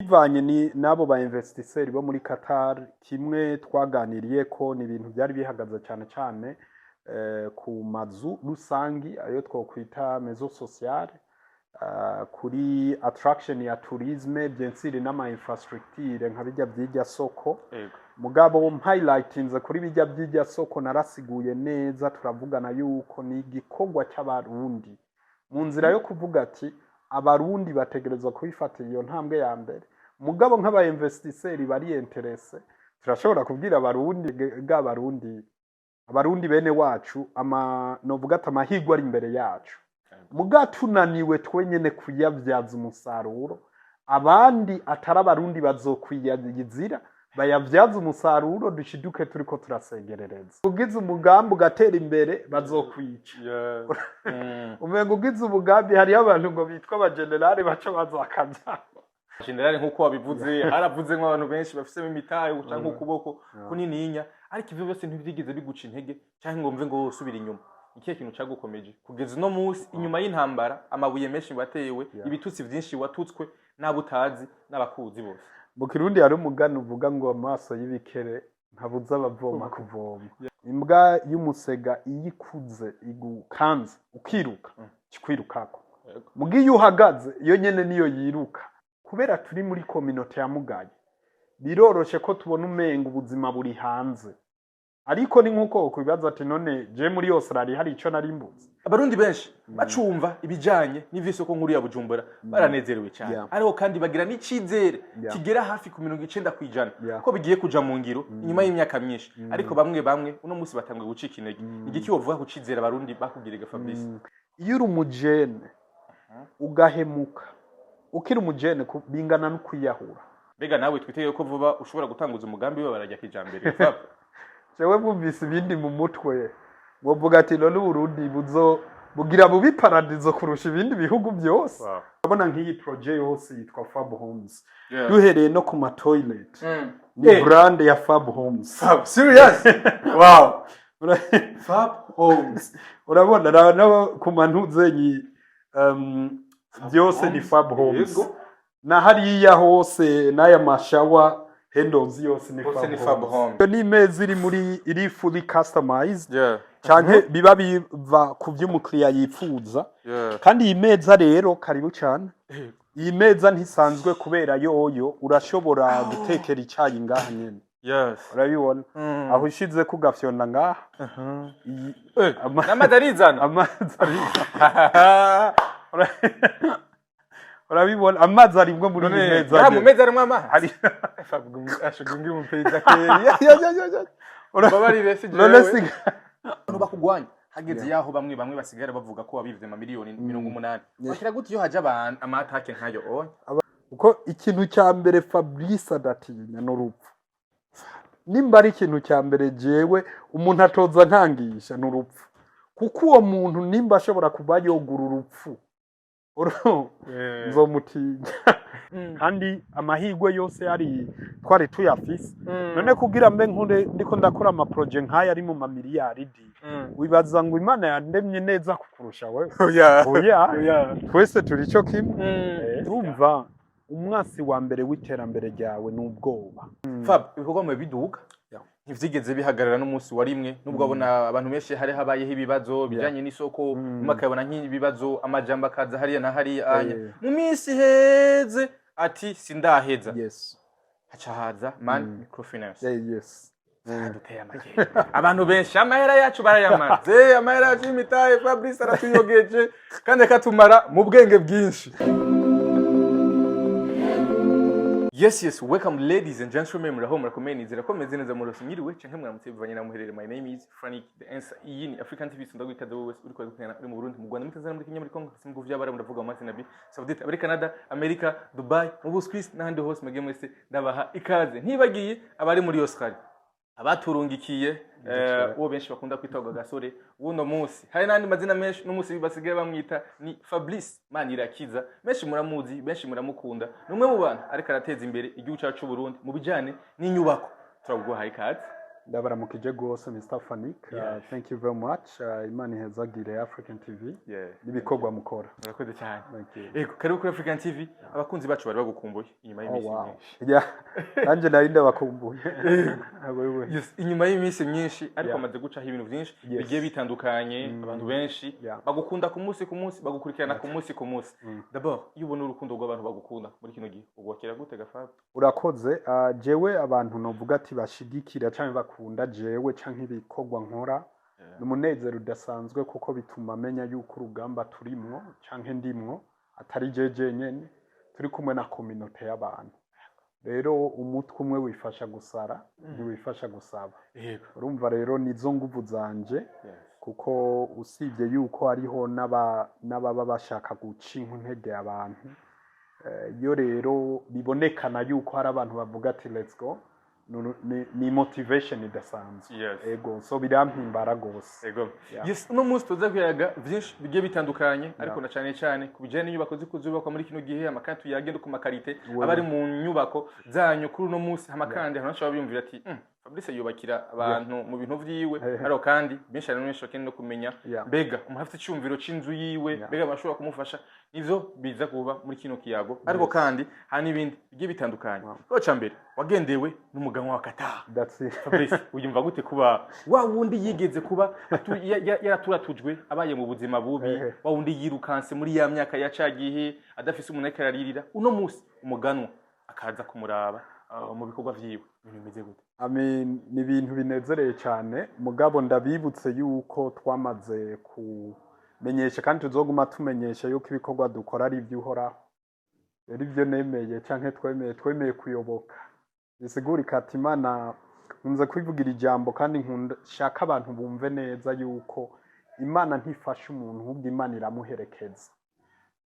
Bivanye n'abo ba investisseurs bo muri Qatar, kimwe twaganiriye ko ni ibintu byari bihagaze cyane cyane ku mazu rusangi, ayo twokwita maison sociale, kuri attraction ya tourisme, bien sûr, n'ama infrastructure nka bijya by'irya soko. Mugabo highlightinze kuri bijya by'irya soko, narasiguye neza, turavugana yuko ni igikorwa cy'Abarundi mu nzira yo kuvuga ati Abarundi bategerezwa kubifatira iyo ntambwe ya mbere. Mugabo nk'aba investisseurs bari intéressés, turashobora kubwira Abarundi bw'Abarundi, Abarundi bene wacu, ama novuga ati amahirwe ari imbere yacu, muga tunaniwe twenyene kuyabyaza umusaruro, abandi atari Abarundi bazokwiyizira bayabyaza umusaruro, dushiduke turiko turasegerereza. Ugize umugambi ugatera imbere, bazokwica. Umenga ugize umugambi, hariyo abantu ngo bitwa abagenerale baca bazakaja. Generale, nk'uko wabivuze, haravuze nk'abantu benshi bafisemo imitahe canke ukuboko kunininya, ariko ivyo byose ntibyigeze biguca intege canke ngo mve ngo usubira inyuma. Ikihe kintu cagukomeje kugeza uno munsi, inyuma y'intambara, amabuye menshi watewe, ibitutsi vyinshi watutswe n'abo utazi n'abakuzi bose? Mu Kirundi hari umugani uvuga ngo amaso y'ibikere ntabuza abavoma kuvoma. Imbwa y'umusega iyo ikuze igukanze ukiruka, kikwirukako. Muga iyo uhagaze, iyo nyene niyo yiruka. Kubera turi muri communauté yamugaye, biroroshe ko tubona umenga ubuzima buri hanze, ariko ni nk'uko wokwibaza ati none je muri Australia hari ico nari mbuze? Abarundi benshi bacumva ibijanye n'ivy'isoko nkuru ya Bujumbura baranezerewe cyane, ariko kandi bagira n'icizere kigera hafi ku 90% ko bigiye kuja mu ngiro inyuma y'imyaka myinshi. Ariko bamwe bamwe uno munsi batanguye gucika intege. Igiki wovuga ku cizere Abarundi bakubwiriga, Fabrice? Iyo uri umujene ugahemuka ukiri umujene, bingana no kwiyahura. Mbega nawe twitege ko vuba ushobora gutanguza umugambi we barajya kijambere, Fab? Jewe bumvise ibindi mu mutwe, wovuga ati none Uburundi buzo bugira bubi paradizo kurusha ibindi bihugu byose. Urabona nk'iyi projet yose yitwa Fab Homes, duhereye no ku ma toilet, ni brand ya Fab Homes. Fab, serious? Wow. Fab Homes. Urabona no ku mantuzenyi, byose ni Fab Homes. Na hariya hose n'aya ma shower handles yose ni Hose Fab ni Fab Homes. Homes. Iyo ni imeza iri muri iri fully customized, canke biba biva ku vyo umukiriya yifuza. Kandi iyi meza rero, karibu cyane, iyi meza ntisanzwe kubera yoyo urashobora gutekera icayi ngaha nyene. Urabibona, aho ushize ko ugafyonda ngaha, N'amazi arizana. Amazi ari, urabibona, amazi arimwo muri iyi meza Ya, mu nyene. meza harimwo amazi. Hari Ashobora umupeza keya. Mbabarire, si none jewe. si Abantu bakugwanya hageze yaho, bamwe bamwe basigara bavuga ko wabivye amamiliyoni 80. Bakira gute iyo haje abantu ama attaques nkayo oya? Kuko ikintu cya mbere Fabrice adatinya n'urupfu. Nimba ari ikintu cya mbere jewe umuntu atoza nkangisha n'urupfu, kuko uwo muntu nimba ashobora kuba yogura urupfu, nzomutinya. Kandi amahirwe yose yari twari tuyafise. None kugira mbe nkure ndiko ndakora ama projets nk'aya ari mu mamiliyaridi, wibaza ngo Imana yandemye neza kukurusha wewe? Oya. Oya. Oya. Twese turi cyo kimwe. Urumva, umwasi wa mbere w'iterambere ryawe ni ubwoba. Fab, ibikorwa mu biduga ntivyigeze bihagarara n'umunsi wa rimwe, nubwo abona abantu benshi hari habayeho ibibazo bijanye n'isoko, nyuma akabona nk'ibibazo, amajambo akaza hariya na hariya anya. Mu minsi heze ati sindaheza, haca haza Man Microfinance. Duteye amakenga abantu benshi, amahera yacu barayamaze, amahera yacu y'imitahe. Fabrice aratuyogeje kandi akatumara mu bwenge bwinshi. Yes, welcome ladies and gentlemen. Muraho, murakomeye? Nizera ko meze neza. Murose, mwiriwe canke mwaramutse bivanye na muherere. My name is Frank the Answer. Iyi ni African TV. Sindagwa ikaze wowe wese uriko uradukurikirana uri mu Burundi, mu Rwanda, muri Tanzania, muri Kenya, muri Congo, mu bihugu vy'Abarabu, ndavuga mu Arabie Saoudite, muri Canada, Amerika, Dubai, mu Buswisi n'ahandi hose mugiye mwese, ndabaha ikaze. Ntibagiye abari muri Australia, abaturungikiye uwo benshi bakunda kwita gasore w'uno munsi. Hari n'andi mazina menshi n'umunsi basigaye bamwita, ni Fabrice Manirakiza. Benshi muramuzi, benshi muramukunda. Ni umwe mu bantu ariko arateza imbere igihugu cyacu c'u Burundi mu bijanye n'inyubako. Turaguhaye ikaze. Ndabaramukije rwose, Mr Fanik. Thank you very much. Imana ihezagire African TV n'ibikorwa mukora. Murakoze cyane. Thank you. Ego, karibu kuri African TV. Abakunzi bacu bari bagukumbuye inyuma y'iminsi myinshi. Yeah. Nanje nari ndabakumbuye. Wewe. Yes, inyuma y'iminsi myinshi, ariko amaze gucaho ibintu byinshi bigiye bitandukanye. Abantu benshi bagukunda ku munsi ku munsi, bagukurikirana ku munsi ku munsi. D'abord, iyo ubona urukundo rw'abantu bagukunda muri kino gihe, ugwakira gute Gafab? Urakoze. Jewe abantu novuga ati bashigikira canke bakunda jewe canke ibikorwa nkora, ni umunezero udasanzwe, kuko bituma menya yuko urugamba turimwo canke ndimwo atari jewe jenyene, turi kumwe na communauté y'abantu. Rero umutwe umwe wifasha gusara, ntiwifasha gusaba. Urumva rero nizo nguvu zanje, kuko usibye yuko hariho n'ababa bashaka guca intege abantu, iyo rero bibonekana yuko hari abantu bavuga ati "Let's go", ni motivation idasanzwe. Ego, so birampimbara gose. Ego. Yeah. Yes, uno munsi tuza kuyaga vyinshi bigiye bitandukanye, ariko na cane cane ku bijanye n'inyubako ziko zubakwa muri kino gihe, amakandi tuyagenda ku ma qualité abari mu nyubako zanyu kuri uno munsi. Hama kandi abantu benshi baba biyumvira ati Fabrice yubakira abantu mu bintu vyiwe, ariko kandi benshi, hari benshi bakeneye no kumenya mbega umuntu afite icyumviro c'inzu yiwe, mbega bashobora kumufasha. Nivyo biza kuba muri kino kiyago, ariko kandi hari n'ibindi bigiye bitandukanye. Wow. Ca mbere, wagendewe n'umuganwa wa Qatar. That's it. Fabrice, uyumva gute kuba wa wundi yigeze kuba yaraturatujwe, abaye mu buzima bubi, wa wundi yirukanse muri ya myaka ya ca gihe adafise umuntu ariko araririra, uno munsi umuganwa akaza kumuraba mu bikorwa vyiwe? Ibintu bimeze gute? I mean, ni ibintu binezereye cyane, mugabo ndabibutse yuko twamaze kumenyesha kandi tuzoguma tumenyesha yuko ibikorwa dukora ari iby'Uhoraho. Rero ibyo nemeye canke twemeye kuyoboka, bisigurika ati Imana, nkunze kwivugira ijambo kandi nkunda shaka abantu bumve neza yuko Imana ntifasha umuntu, ahubwo Imana iramuherekeza.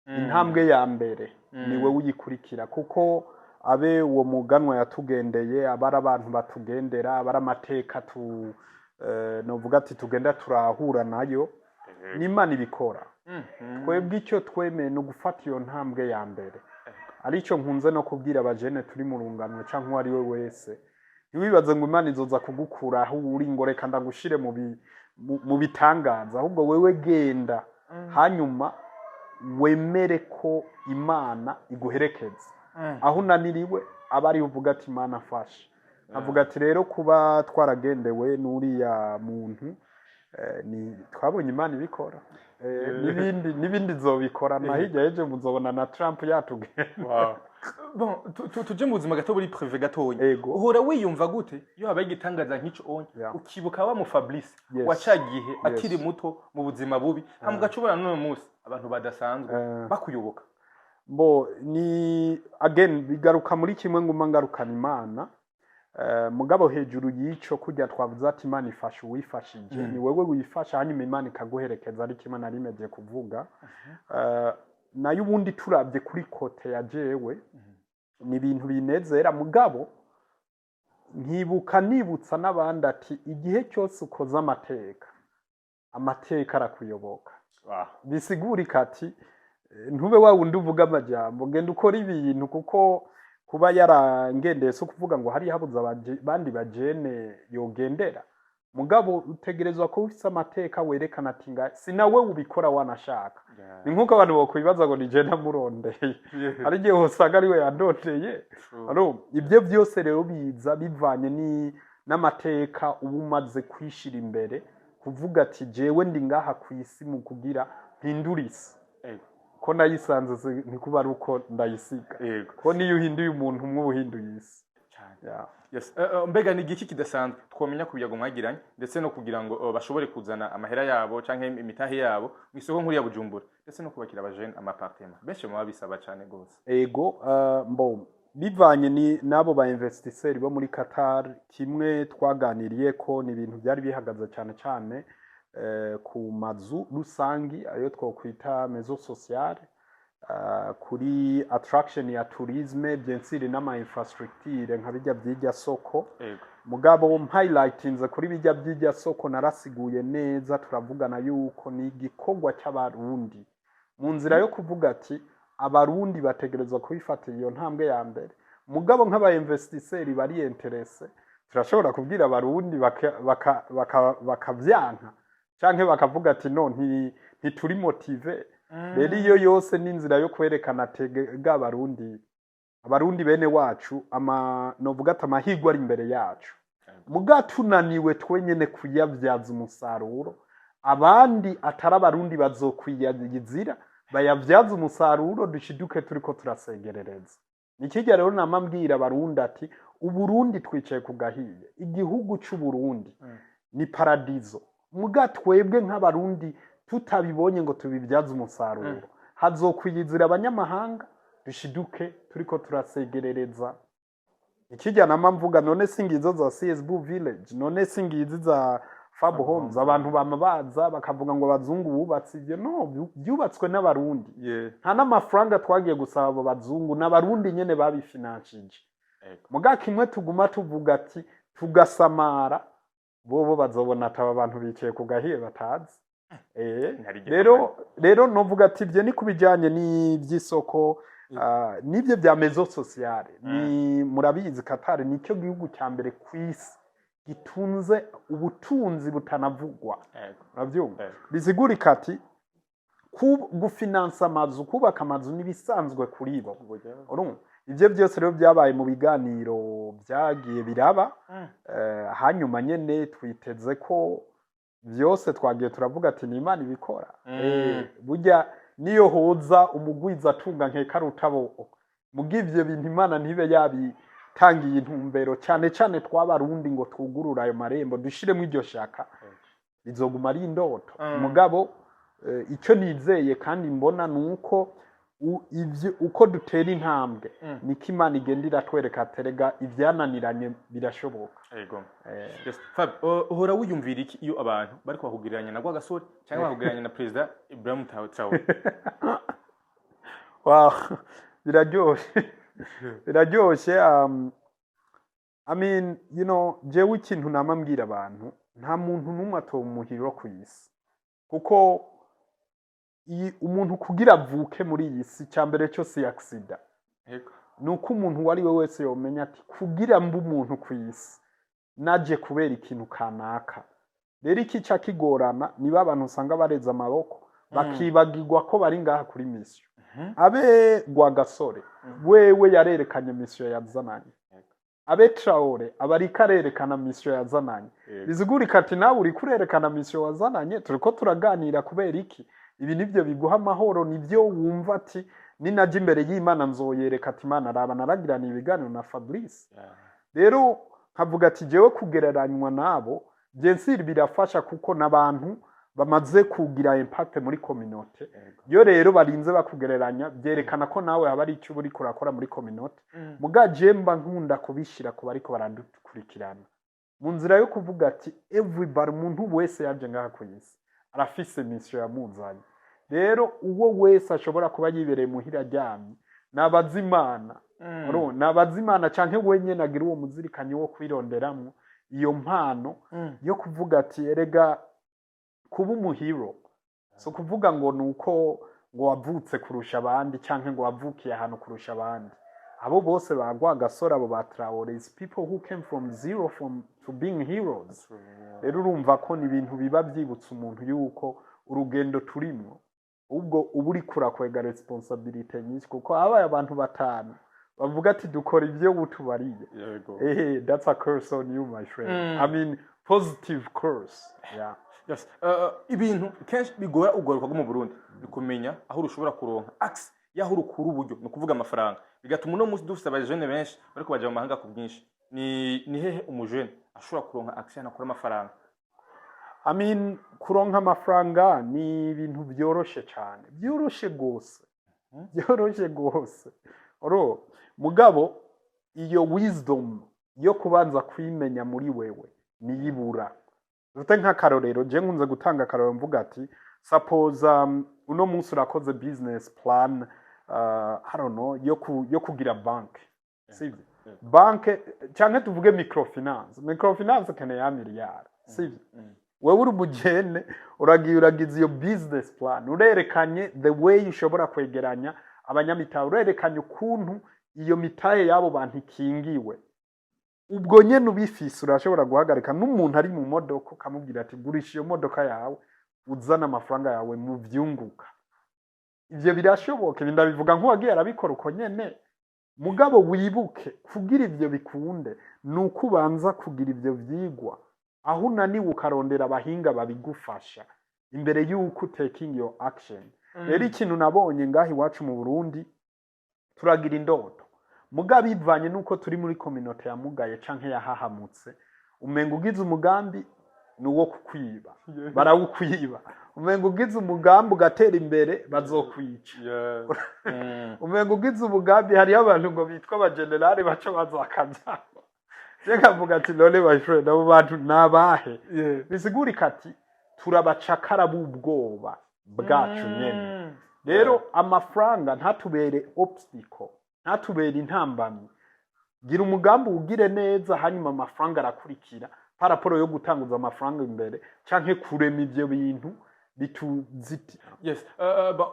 Intambwe ya mbere ni wowe uyikurikira, kuko abe uwo muganwa yatugendeye, aba ari abantu batugendera, aba ari amateka tu novuga ati tugenda turahura nayo, n'Imana ibikora. Twebwe icyo twemeye ni ugufata iyo ntambwe ya mbere. Aricyo nkunze no kubwira abajene turi mu rungano cyangwa uwo ari we wese: ntiwibaze ngo Imana izoza kugukura aho uri ngo reka ndagushire mu bitangaza, ahubwo wewe genda, hanyuma wemere ko Imana iguherekeza. Aho unaniriwe aba ariho uvuga ati "Imana afashe". Avuga ati rero kuba twaragendewe n'uriya muntu, ni twabonye Imana ibikora. N'ibindi nzobikora na hirya y'ejo muzobona na Trump yatugenda. Wow. Bon, tuje mu buzima gato buri privé gatonya. Ego. Uhora wiyumva gute iyo habaye igitangaza nk'ico onye, ukibuka wa mu Fabrice wa ca gihe akiri muto mu buzima bubi, hama ugaca ubona n'uno munsi abantu badasanzwe bakuyoboka? Bo ni again bigaruka muri kimwe nguma ngarukana Imana. Mugabo hejuru y'ico, kurya twavuze ati Imana ifasha uwifashije, ni wewe wifasha hanyuma Imana ikaguherekeza, ari kimwe nari meje kuvuga. Nayo ubundi turabye kuri côté ya jewe, ni ibintu binezera, mugabo nkibuka nibutsa n'abandi ati igihe cyose ukoze amateka, amateka arakuyoboka. Bisigurika ati ntube wa wundi uvuga amajambo, genda ukora ibintu, kuko kuba yarangendeye si ukuvuga ngo hari habuze abandi bajene yogendera, mugabo utegerezwa kuba ufise amateka werekana ati si nawe ubikora wanashaka. Ni nk'uko abantu bokwibaza ngo ni je namurondeye, hari igihe usanga ariwe yandondeye. Aro, ibyo byose rero biza bivanye n'amateka uba umaze kwishira imbere, kuvuga ati jewe ndi ngaha ku isi mu kugira mpindure isi, ko nayisanze ntikuba ari uko ndayisiga, ko niyo uhinduye umuntu umwe uba uhinduye isi. Cyane. Yeah. Yes. Mbega ni igiki kidasanzwe twomenya ku biyago mwagiranye, ndetse no kugira ngo bashobore kuzana amahera yabo canke imitahe yabo mu isoko nkuru ya Bujumbura, ndetse no kubakira abajene ama appartement benshi baba bisaba cane gose? Ego, mbo bivanye ni n'abo ba investisseurs bo muri Qatar, kimwe twaganiriye ko ni ibintu byari bihagaze cyane cyane ku mazu rusangi, ayo twokwita maison sociale, kuri attraction ya tourisme, bien sûr, n'ama infrastructure nka bijya by'irya soko. Mugabo highlightinze kuri bijya by'irya soko, narasiguye neza, turavugana yuko ni igikorwa cy'Abarundi mu nzira yo kuvuga ati Abarundi bategerezwa kubifatira iyo ntambwe ya mbere, mugabo nk'aba investisseurs bari intéressés. Turashobora kubwira Abarundi bakavyanka canke bakavuga ati: "No, ntituri motivés." Rero iyo yose ni inzira yo kwerekana tega Abarundi, Abarundi bene wacu, ama novuga ati amahirwe ari imbere yacu, muga tunaniwe twenyene kuyabyaza umusaruro, abandi atari Abarundi bazokwiyizira bayabyaza umusaruro, dushiduke turiko turasegerereza. Nikijya rero nama mbwira Abarundi ati Uburundi twicaye ku gahiye, igihugu c'Uburundi ni paradizo, muga twebwe nk'Abarundi tutabibonye ngo tubibyaze umusaruro, hazokwiyizira abanyamahanga, dushiduke turiko turasegerereza. Ikijya nama mvuga, none singizo za CSB Village, none singizi za Fab Homes, abantu bama baza bakavuga ngo abazungu bubatse ibyo. No, byubatswe n'Abarundi. Nta n'amafaranga twagiye gusaba abo bazungu, n'Abarundi nyene babifinanshije. Muga kimwe tuguma tuvuga ati tugasamara, bobo bazobona ati aba bantu bicaye ku gahiye batazi. Ntarigera. Rero novuga ati ibyo ni ku bijyanye n'iby'isoko, n'ibyo bya maison sociale. Ni murabizi, Qatar nicyo gihugu cya mbere ku isi gitunze ubutunzi butanavugwa. Urabyumva? Yego. Bisigurika ati gufinansa amazu, kubaka amazu n'ibisanzwe kuri bo. Urumva ibyo byose rero byabaye mu biganiro byagiye biraba. Hanyuma nyene twiteze ko byose twagiye turavuga ati ni Imana ibikora. Burya niyo hoza umugwiza atunga nkeka rutabo, muga ivyo bintu Imana ntibe yabitangiye intumbero, cyane cyane tw'Abarundi, ngo twugurure ayo marembo, dushiremo iryo shaka, bizoguma ari indoto. Mugabo icyo nizeye kandi mbona ni uko ivyo uko dutera intambwe, niko Imana igenda iratwereka terega ibyananiranye birashoboka. Yes. Fab, uhora wiyumvira iki iyo abantu bariko bakugereranya na Rwagasore cyangwa bakugereranya na Perezida Ibrahim Traoré? Wow, biraryoshe, biraryoshe. I mean, jewe ikintu nama mbwira abantu, nta muntu n'umwe atomuhiro ku isi, kuko umuntu kugira avuke muri iyi si, cya mbere cyo si accident. Ni uko umuntu uwo ari we wese yomenya ati kugira mbe umuntu ku isi, naje kubera ikintu kanaka. Rero ikica kigorana niba abantu usanga bareze amaboko, bakibagirwa ko bari ngaha kuri mission. Abe Rwagasore, wewe yarerekanye mission yazananye. Abe Traore, aba ariko arerekana mission yazananye. Bizigurika ati nawe uriko urerekana mission wazananye. Turiko turaganira kubera iki? Ibi nivyo biguha amahoro, nivyo wumva ati ninajya imbere y'Imana nzoyereka ati: "Imana, raba, naragirana ibiganiro na Fabrice." Rero nkavuga ati jewe kugereranywa nabo, bien sûr birafasha, kuko n'abantu bamaze kugira impact muri communauté. Iyo rero barinze bakugereranya, byerekana ko nawe haba ari icyo uba uriko urakora muri communauté. Muga je mba nkunda kubishira ku bariko baradukurikirana mu nzira yo kuvuga ati everybody, umuntu wese yaje ngaha ku isi arafise mission yamuzanye. Rero uwo wese ashobora kuba yibereye muhira aryamye, nabaza Imana. Urumva? Nabaza Imana canke wenyene agira uwo muzirikanyi wo kwironderamwo iyo mpano yo kuvuga ati erega kuba umuhero so kuvuga ngo ni uko ngo wavutse kurusha abandi canke ngo wavukiye ahantu kurusha abandi. Abo bose ba Rwagasore, abo ba Traore, is people who came from zero from to being heroes. Rero urumva ko ni ibintu biba byibutsa umuntu yuko urugendo turimwo, ubwo uba uriko urakwega responsabilité nyinshi, kuko habaye abantu batanu bavuga ati dukora ibyo utubariye. That's a curse on you, my friend. I mean, positive curse, yeah. Yes. Ibintu kenshi bigora urwaruka rwo mu Burundi ni kumenya aho rushobora kuronka accès y'aho rukura uburyo, ni ukuvuga amafaranga, bigatuma uno munsi dufise abajene benshi bariko baja mu mahanga ku bwinshi. Ni hehe umujene ashobora kuronka accès y'ahantu akura amafaranga? I mean, kuronka amafaranga ni ibintu byoroshe cyane, byoroshe gose, byoroshe gose. Oro mugabo iyo wisdom yo kubanza kwimenya muri wewe niyibura. Dufite nk'akarorero, je nkunze gutanga akarorero mvuga ati suppose uno munsi urakoze business plan, I don't know, yo kugira bank, sivyo? Banke canke tuvuge microfinance. Microfinance keneye ya miliyari, sivyo? Wewe uri umugene, uragiye uragize iyo business plan, urerekanye the way ushobora kwegeranya abanyamitahe, urerekanye ukuntu iyo mitahe y'abo bantu ikingiwe. Ubwo nyene ubifise, urashobora guhagarika n'umuntu ari mu modoka, ukamubwira ati: "Gurisha iyo modoka yawe, uzane amafaranga yawe mu vyunguka." Ivyo birashoboka. Ibi ndabivuga nk'uwagiye arabikora uko nyene. Mugabo wibuke, kugira ivyo bikunde ni uko ubanza kugira ivyo vyigwa, aho unaniwe ukarondera abahinga babigufasha imbere y'uko taking your action. Rero ikintu nabonye ngaho iwacu mu Burundi, turagira indoto, mugabo bivanye n'uko turi muri communauté yamugaye canke yahahamutse, umenga ugize umugambi ni uwo kukwiba, barawukwiba. Umenga ugize umugambi ugatera imbere, bazokwica. Umenga ugize umugambi, hariyo abantu ngo bitwa abagenerale baca baza. Je nkavuga ati: "None my friend, abo bantu ni abahe?" Bisigurika ati turabacakara b'ubwoba bwacu nyene. Rero amafaranga ntatubere obstacle, ntatubere intambamyi. Gira umugambi, uwugire neza, hanyuma amafaranga arakurikira. Par rapport yo gutanguza amafaranga imbere canke kurema ivyo bintu bituzitira. Yes,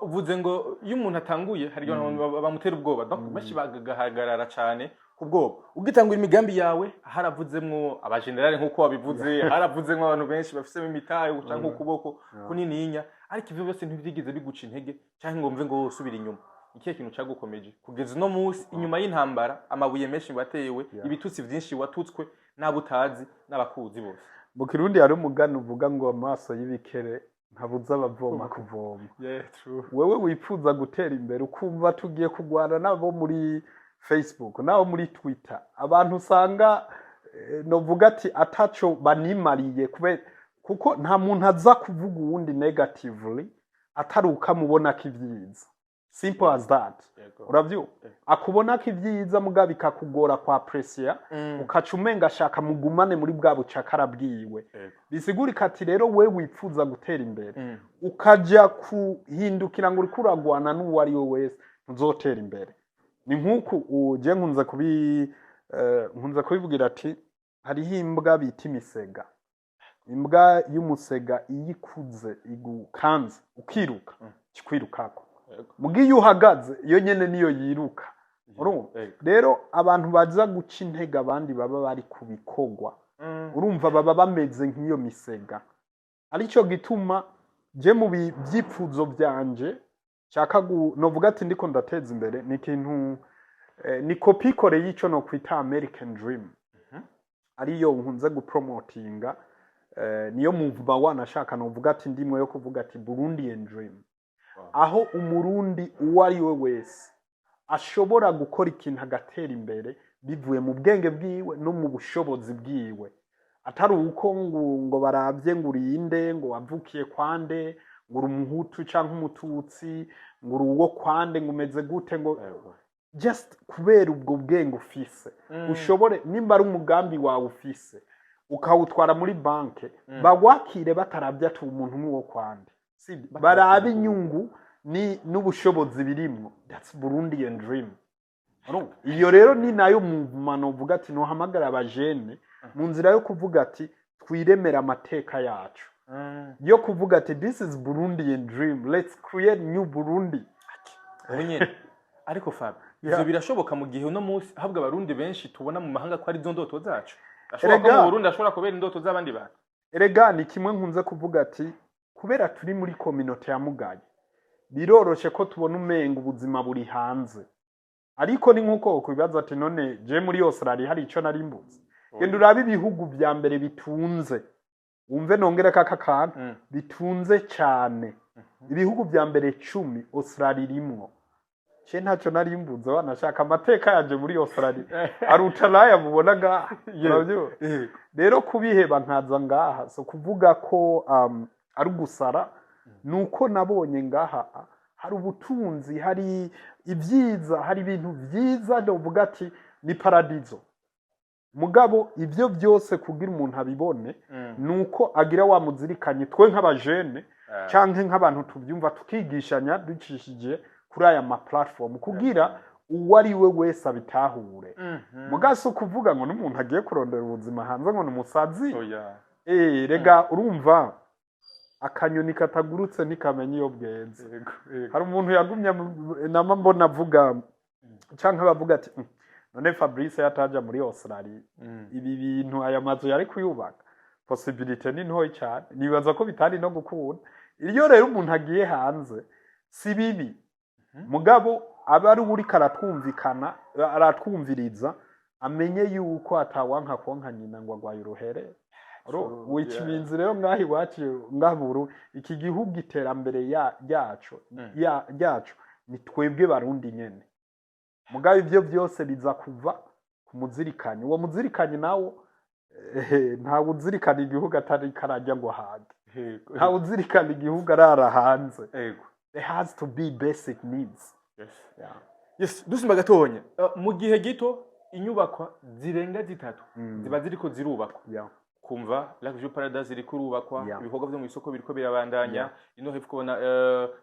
uvuze ngo iyo umuntu atanguye hari igihe abantu bamutera ubwoba, donc benshi bagahagarara cyane ku bwoba. Ugitangura imigambi yawe, haravuzemwo abagenerale nk'uko wabivuze, haravuzemwo abantu benshi bafisemo imitahe canke ukuboko kunininya, ariko ivyo byose ntibyigeze biguca intege canke ngo mve ngo usubira inyuma. Ikihe kintu cagukomeje kugeza uno munsi, inyuma y'intambara, amabuye menshi watewe, ibitutsi vyinshi watutswe n'abo utazi n'abakuzi bose? Mu Kirundi hari umugani uvuga ngo amaso y'ibikere ntabuza abavoma kuvoma. Yeah, true. Wewe wifuza gutera imbere, ukumva tugiye kurwana nabo muri Facebook, nabo muri Twitter, abantu usanga novuga ati ataco banimariye, kubera kuko nta muntu aza kuvuga uwundi negatively atari ukamubonako ivyiza, simple as that. Uravyumva, akubonako ivyiza, mugabo bikakugora kwa apprécier, ukaca umenga ashaka mugumane muri bwa bucakara bwiwe. Bisigurika ati rero we wifuza gutera imbere, ukaja kuhindukira ngo uriko uragwana n'uwo ari we wese, ntuzotera imbere. Ni nk'uku uje nkunze kubivugira ati hariho imbwa bita imisega. Imbwa y'umusega iyo ikuze igukanze ukiruka, kikwirukako. Muga iyo uhagaze, iyo nyene niyo yiruka, urumva? Rero abantu baza guca intege abandi baba bari ku bikorwa, urumva, baba bameze nk'iyo misega. Aricyo gituma je mu byifuzo byanje nshaka novuga ati ndiko ndateza imbere, ni ikintu ni copier-coller y'ico no kwita American Dream, ariyo nkunze gupromotinga, niyo movement wanashaka novuga ati ndimwe yo kuvuga ati Burundian Dream, aho Umurundi uwo ari we wese ashobora gukora ikintu agatera imbere bivuye mu bwenge bwiwe no mu bushobozi bwiwe, atari uko ngo barabye ngo urinde, ngo wavukiye kwande, ngo uri Umuhutu canke Umututsi, ngo uri uwo kwande, ngo umeze gute, ngo just kubera ubwo bwenge ufise, ushobore nimba ari umugambi wawe ufise ukawutwara muri banke, bawakire batarabye ati umuntu n'uwo kwande. Sibyo? Barabe inyungu ni n'ubushobozi birimwo. That's Burundian Dream. Urumva? Iyo rero ni nayo movement novuga ati nohamagara abajene mu nzira yo kuvuga ati twiremere amateka yacu, yo kuvuga ati this is Burundian Dream, let's create new Burundi. Ubu nyene ariko Fab, ivyo birashoboka mu gihe uno munsi ahubwo Abarundi benshi tubona mu mahanga ko ari zo ndoto zacu? Ashobora ko Erega. mu Burundi ashobora kubera indoto z'abandi bantu. Erega ni kimwe nkunze kuvuga ati kubera turi muri communauté yamugaye, biroroshe ko tubona umenga ubuzima buri hanze. Ariko ni nk'uko wokwibaza ati none je muri Australia hari ico nari mbuze? Genda urabe ibihugu vya mbere bitunze, wumve nongereko aka kantu, bitunze cane, ibihugu vya mbere 10, Australia irimwo. Je ntaco nari mbuze, wanashaka amateka yanje muri Australia aruta n'aya mubona ngaha. Uravyumva? Rero kubiheba nkaza ngaha, so kuvuga ko ari ugusara, nuko nabonye ngaha hari ubutunzi, hari ibyiza, hari ibintu byiza, ndavuga ati ni paradizo. Mugabo ibyo byose kugira umuntu abibone, nuko agira wa muzirikanye. Twe nk'abajene canke nk'abantu tubyumva, tukigishanya ducishije kuri aya ma platform kugira uwo ari we wese abitahure. Muga si ukuvuga ngo n'umuntu agiye kurondera ubuzima hanze ngo ni umusazi. Oya. Rega urumva, akanyoni katagurutse ntikamenya iyo bweze. Yego, yego. Hari umuntu yagumye nama mbona avuga canke bavuga ati: None Fabrice yataja muri Australia, ibi bintu, aya mazu yari kuyubaka? Possibilité ni ntoyi cyane, nibaza ko bitari no gukunda. Iyo rero umuntu agiye hanze si bibi, mugabo aba ari uriko aratwumvikana, aratwumviriza, amenye yuko atawanka konka nyina ngo agwaye uruhere. Which means rero ngaha iwacu, ngaha mu Burundi, iki gihugu, iterambere ryaco ryacu ni twebwe Barundi nyene. Mugabo ivyo byose biza kuva ku muzirikanyi. Uwo muzirikanyi nawo, ntawe uzirikana igihugu atari karajya ngo ahage, ntawe uzirikana igihugu arara hanze. There has to be basic needs. Yeah. Yes, dusimba gatonya. Mu gihe gito inyubakwa zirenga zitatu ziba ziriko zirubakwa. Kumva Lake View Paradise iriko irubakwa, ibikorwa vyo mu isoko biriko birabandanya, ino hepfo kubona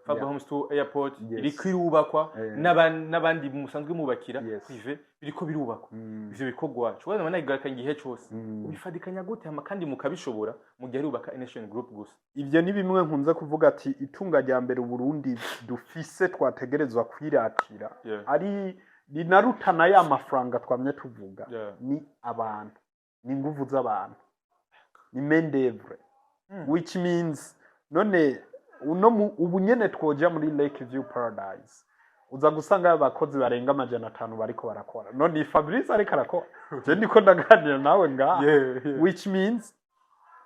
Fab Homes 2 Airport iriko irubakwa, n'abandi musanzwe mubakira privé biriko birubakwa. Ivyo bikorwa ushobora nabona igaruka igihe cose, ubifadikanya gute hama kandi mukabishobora mu gihe arubaka Nation Group gusa? Ivyo ni bimwe nkunze kuvuga ati itunga rya mbere Uburundi dufise twategerezwa kwiratira, ari rinarutana ya mafaranga twamye tuvuga, ni abantu, ni inguvu z'abantu, ni main d'oeuvre. Which means none uno ubu nyene twoja muri Lake View Paradise, uza gusanga abakozi barenga 500 bariko barakora. None ni Fabrice ariko arakora, je ndiko ndaganira nawe ngaha. Which means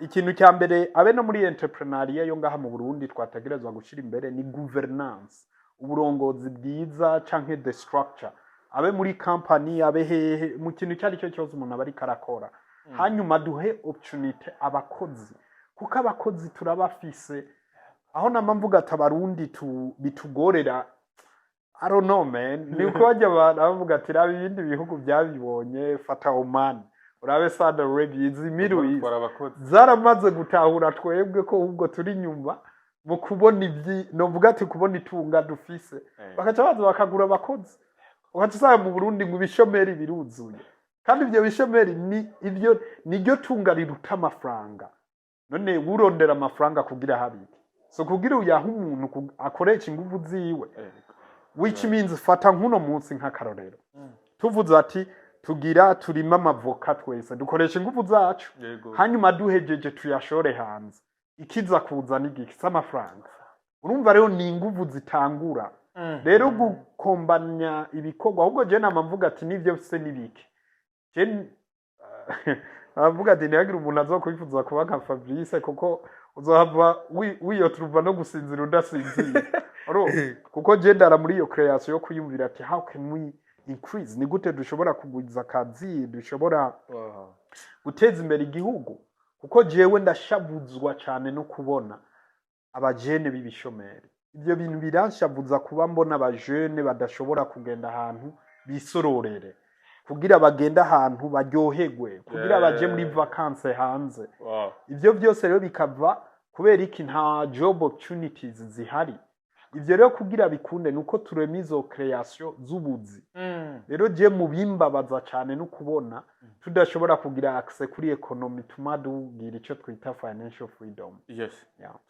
ikintu cya mbere abe no muri entrepreneuriat yo ngaha mu Burundi twategerezwa gushyira imbere ni governance, uburongozi bwiza canke the structure, abe muri company, abe hehe, mu kintu icyo ari cyo cyose umuntu aba ariko arakora. Hanyuma duhe opportunity abakozi, kuko abakozi turabafise. Aho nama mvuga ati Abarundi bitugorera, I don't know man, ni uko bajya bavuga ati raba ibindi bihugu byabibonye, fata Oman, urabe Saudi Arabia, izi Middle East Batwara abakozi. zaramaze gutahura twebwe ko ahubwo turi inyuma mu kubona ibyi, novuga ati kubona itunga dufise, bakaca baza bakagura abakozi. Ugaca usanga mu Burundi ngo ibishomeri biruzuye, kandi ibyo bishomeri ni ibyo, niryo tunga riruta amafaranga. None urondera amafaranga kugira habiki? So kugira uyahe umuntu akoresha inguvu ziwe. Which means fata nk'uno munsi nk'akarorero, tuvuze ati tugira turime amavoka, twese dukoresha inguvu zacu, hanyuma duhejeje tuyashore hanze, ikiza kuza n'igiki? Amafaranga. Urumva rero ni inguvu zitangura rero gukombanya ibikorwa. Ahubwo je nama mvuga ati nivyo se nibiki, je aravuga ati ntihagire umuntu azokwifuza kuba nka Fabrice, kuko uzohava wiyoturuva no gusinzira udasinzira. Urumva? Kuko je ndara muri iyo creation yo kwiyumvira ati how can we increase, ni gute dushobora kugwiza akazi, dushobora guteza imbere igihugu, kuko jewe ndashavuzwa cyane no kubona abajene b'ibishomeri. Ibyo bintu biranshavuza, kuba mbona abajene badashobora kugenda ahantu bisororere, kugira bagende ahantu baryoherwe, kugira baje muri vacances hanze. Ibyo byose rero bikava kubera iki? Nta job opportunities zihari. Ibyo rero kugira bikunde nuko turema izo creation z'ubuzi. Rero je mu bimbabaza cyane no kubona tudashobora kugira access kuri economy tuma dugira icyo twita financial freedom.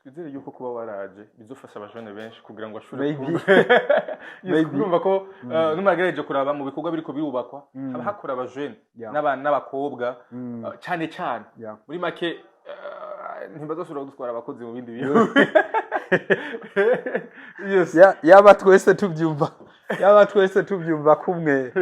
Twizere yuko kuba waraje bizofasha abajene benshi kugira ngo bashobore Maybe. Yes, Maybe. kurumva ko numagerageje kuraba mu bikorwa biriko birubakwa, haba hakora abajene n'abakobwa, cyane cyane. Muri make, ntibazosubira gutwara abakozi mu bindi bihugu. Yes. Yaba twese tubyumva kumwe,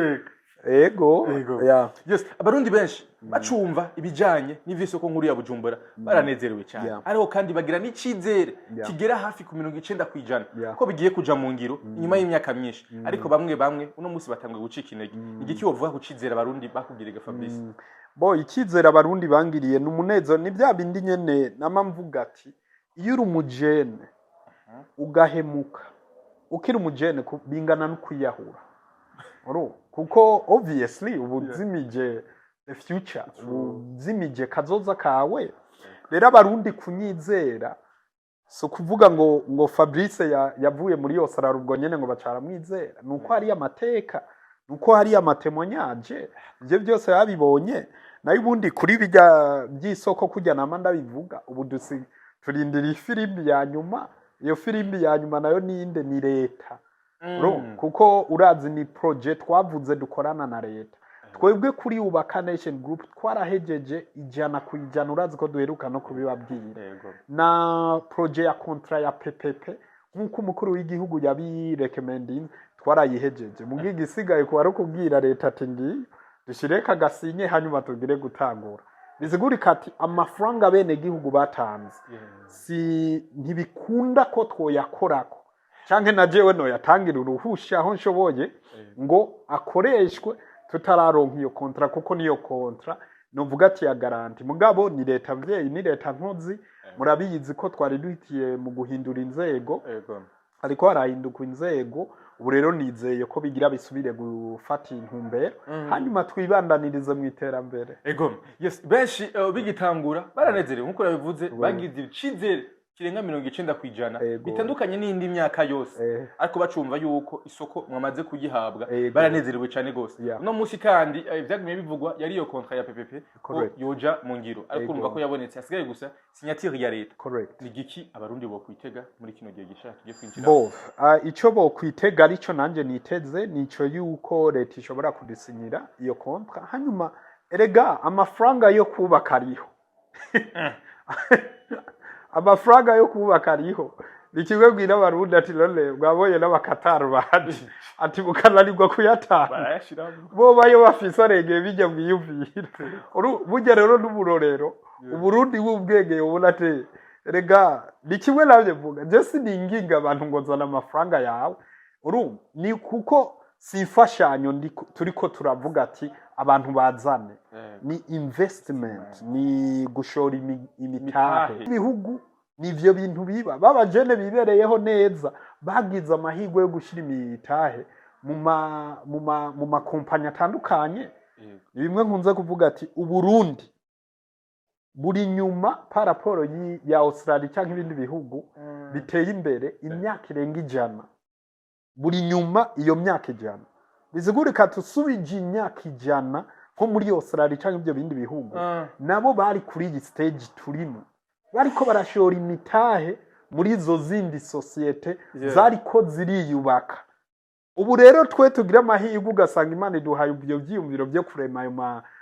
ego. Ego. Yes, Abarundi benshi bacumva ibijanye n'ivy'isoko nkuru ya Bujumbura baranezerewe cyane. Ariko kandi bagira n'icizere kigera hafi ku 90% ko bigiye kuja mu ngiro inyuma y'imyaka myinshi. Ariko bamwe bamwe uno munsi batanguye gucika intege. Igiki wovuga ku cizere Abarundi bakubwiriga, Fabrice? Bo icyizere Abarundi bangiriye ni umunezero, ni bya bindi nyene nama mvuga ati iyo uri umujene ugahemuka ukiri umujene bingana no kwiyahura. Kuko obviously uba uzimije the future, uzimije kazoza kawe. Rero Abarundi kunyizera so kuvuga ngo Fabrice yavuye muri yose arara ubwo nyene ngo bacara mwizera, nuko hari amateka, nuko hari ama témoignages, ivyo byose babibonye. Nayo ubundi kuri bijya by'isoko, kujya nama ndabivuga, ubu turindira ifirimbi ya nyuma. Iyo firimbi ya nyuma nayo ninde? Ni leta. Kuko urazi ni projet twavuze dukorana na leta. Twebwe kuri Ubaka Nation Group twarahejeje 100%. Urazi ko duheruka no kubibabwira. Na projet ya contrat ya PPP, nk'uko umukuru w'igihugu yabirecommendinze, twarayihejeje. Mugihe igisigaye kuba ari ukubwira leta ati ngiyo dushireko agasinye, hanyuma tugire gutangura. Bisigurika ati amafaranga bene gihugu batanze si ntibikunda ko twoyakorako, canke na jewe noyatangira uruhusha aho nshoboye ngo akoreshwe tutararonka iyo contrat, kuko niyo contrat novuga ati ya garantie. Mugabo ni leta mvyeyi, ni leta nkozi. Murabizi ko twari duhitiye mu guhindura inzego, ariko harahinduka inzego ubu. Rero nizeye ko bigira bisubire gufata intumbero, hanyuma twibandanirize mu iterambere. Ego, yes, benshi bigitangura baranezerewe nkuko nabivuze, bagize icizere kirenga 90%, bitandukanye n'indi myaka yose. Ariko bacumva yuko isoko mwamaze kugihabwa, baranezerewe cyane gose. Uno munsi kandi vyagumye bivugwa yari iyo contrat ya PPP ko yoja mu ngiro, ariko urumva ko yabonetse, hasigaye gusa signature ya leta. Ni giki Abarundi bokwitega muri kino gihe gishasha tugiye kwinjira? Bo ico bokwitega, arico nanje niteze, nico yuko leta ishobora kudusinyira iyo contrat. Hanyuma erega amafaranga yo kubaka ariho, amafaranga yo kubaka ariho. Ni kimwe bwira Abarundi ati none mwabonye n'Abakataru baje, ati mukananirwa kuyatanga. Barayashiramo. Bo bayo bafise arengeye bijya mwiyumvira. Burya rero n'uburorero Uburundi bw'ubwenge ubona ate. Rega ni kimwe navyo mvuga, je sininginga abantu ngo zana amafaranga yawe. Urumva ni kuko si imfashanyo turiko turavuga ati abantu bazane, ni investment, ni gushora imitahe. Imitahe. Ibihugu nivyo bintu biba babajene bibereyeho neza, bagize amahirwe yo gushira imitahe mu makompanyi atandukanye. Ni bimwe nkunze kuvuga ati Uburundi buri nyuma par rapport ya Australia cyangwa ibindi bihugu biteye imbere imyaka irenga 100. Buri nyuma iyo myaka 100. Bisigurika tusubije imyaka 100 nko muri Australia cyangwa ibyo bindi bihugu, nabo bari kuri iyi stage turimo, bariko barashora imitahe muri izo zindi sosiyete zariko ziriyubaka. Ubu rero twe tugira amahirwe, ugasanga Imana iduhaye ibyo vyiyumviro byo kurema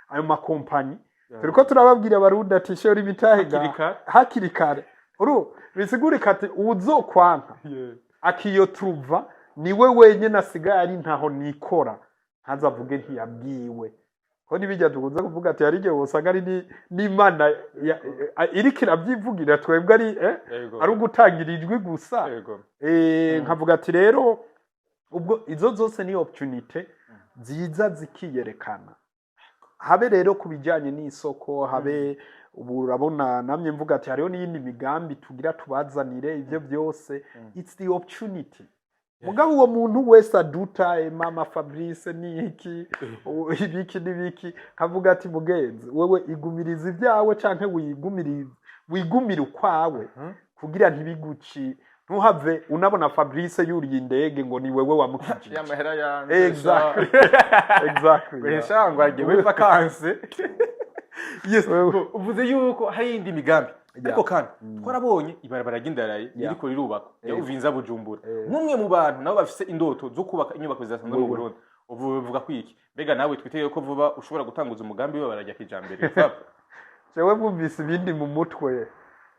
ayo makompanyi. Turiko turababwira Abarundi ati shora imitahe Hakiri kare. Hakiri kare. Uru bisigurika ati uwuzokwanka akiyo turuva niwe wenyine asigaye ari ntaho nikora, ntazavuge ntiyabwiwe. Ko nibijya dukunze kuvuga ati hari igihe usanga ari n'Imana iriko irabyivugira, twebwe ari ari ugutangira ijwi gusa. Nkavuga ati rero ubwo izo zose ni opportunity nziza zikiyerekana. Habe rero ku bijyanye n'isoko, habe ubu urabona namye mvuga ati hariho n'iyindi migambi tugira tubazanire. Ibyo byose it's the opportunity. Mugabo uwo muntu wese aduta mama Fabrice ni iki, ibiki n'ibiki, nkavuga ati mugenzi wewe igumiriza ibyawe canke wigumirize, wigumire ukwawe, kugira ntibiguci, ntuhave unabona Fabrice yuriye indege ngo ni wewe wamukijije. Y'amahera yanjye. Exactly, yeah. Ngo agiye muri vacances. Yes. Wewe. Uvuze yuko hari iyindi migambi, ariko kandi twarabonye ibarabara ry'indarayi ririko rirubakwa ya Uvinza Bujumbura. Nk'umwe mu bantu nabo bafise indoto zo kubaka inyubako zidasanzwe mu Wewe. Burundi, ubu bivuga ko iki? Mbega nawe twitege ko vuba ushobora gutanguza umugambi w'ibarabara rya kijambere, Fab? Jewe mwumvise ibindi mu mutwe,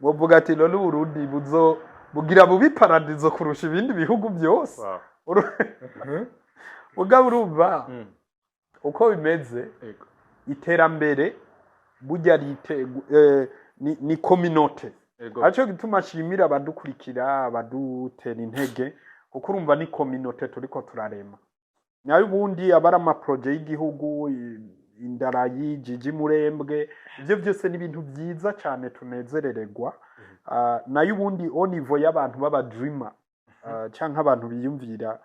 muvuga ati none Uburundi buzo bugira bubi paradizo kurusha ibindi bihugu byose. Mugabo urumva uko bimeze, iterambere burya ni communauté. Arico gituma nshimira abadukurikira, abadutera intege, kuko urumva ni communauté turiko turarema. Nayo ubundi aba ari amaprojet y'igihugu, indarayi, jiji murembwe, ivyo byose ni ibintu byiza cyane tunezerererwa. Nayo ubundi au niveau y'abantu b'aba dreamer, canke abantu biyumvira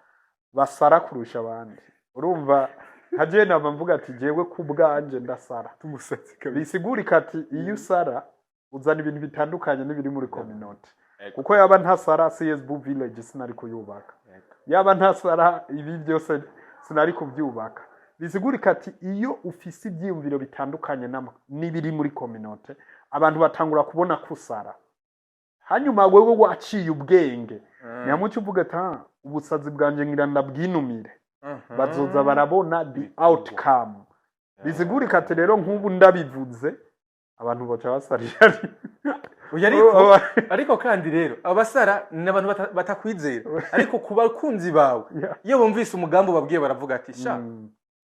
basara kurusha abandi, urumva nka jewe nama mvuga ati jewe ku bwanje ndasara. Tumusatsi kabisa. Bisigurika ati iyo usara uzana ibintu bitandukanye n'ibiri muri communauté. Kuko yaba ntasara, CSB Village sinari kuyubaka. Yaba ntasara, ibi byose sinari kubyubaka. Bisigurika ati iyo ufise ibyiyumviro bitandukanye n'ibiri muri communauté, abantu batangura kubona ko usara. Hanyuma wewe waciye ubwenge, nyamuco uvuga ati: "Ah, ubusazi bwanje ngira ndabwinumire." Bazoza barabona the Ibikorwa. outcome. Bisigurika ati rero nk'ubu ndabivuze, abantu boca basarira. Oya, ariko kandi rero abasara ni abantu batakwizera, ariko ku bakunzi bawe, iyo bumvise umugambi ubabwiye, baravuga ati: "Sha,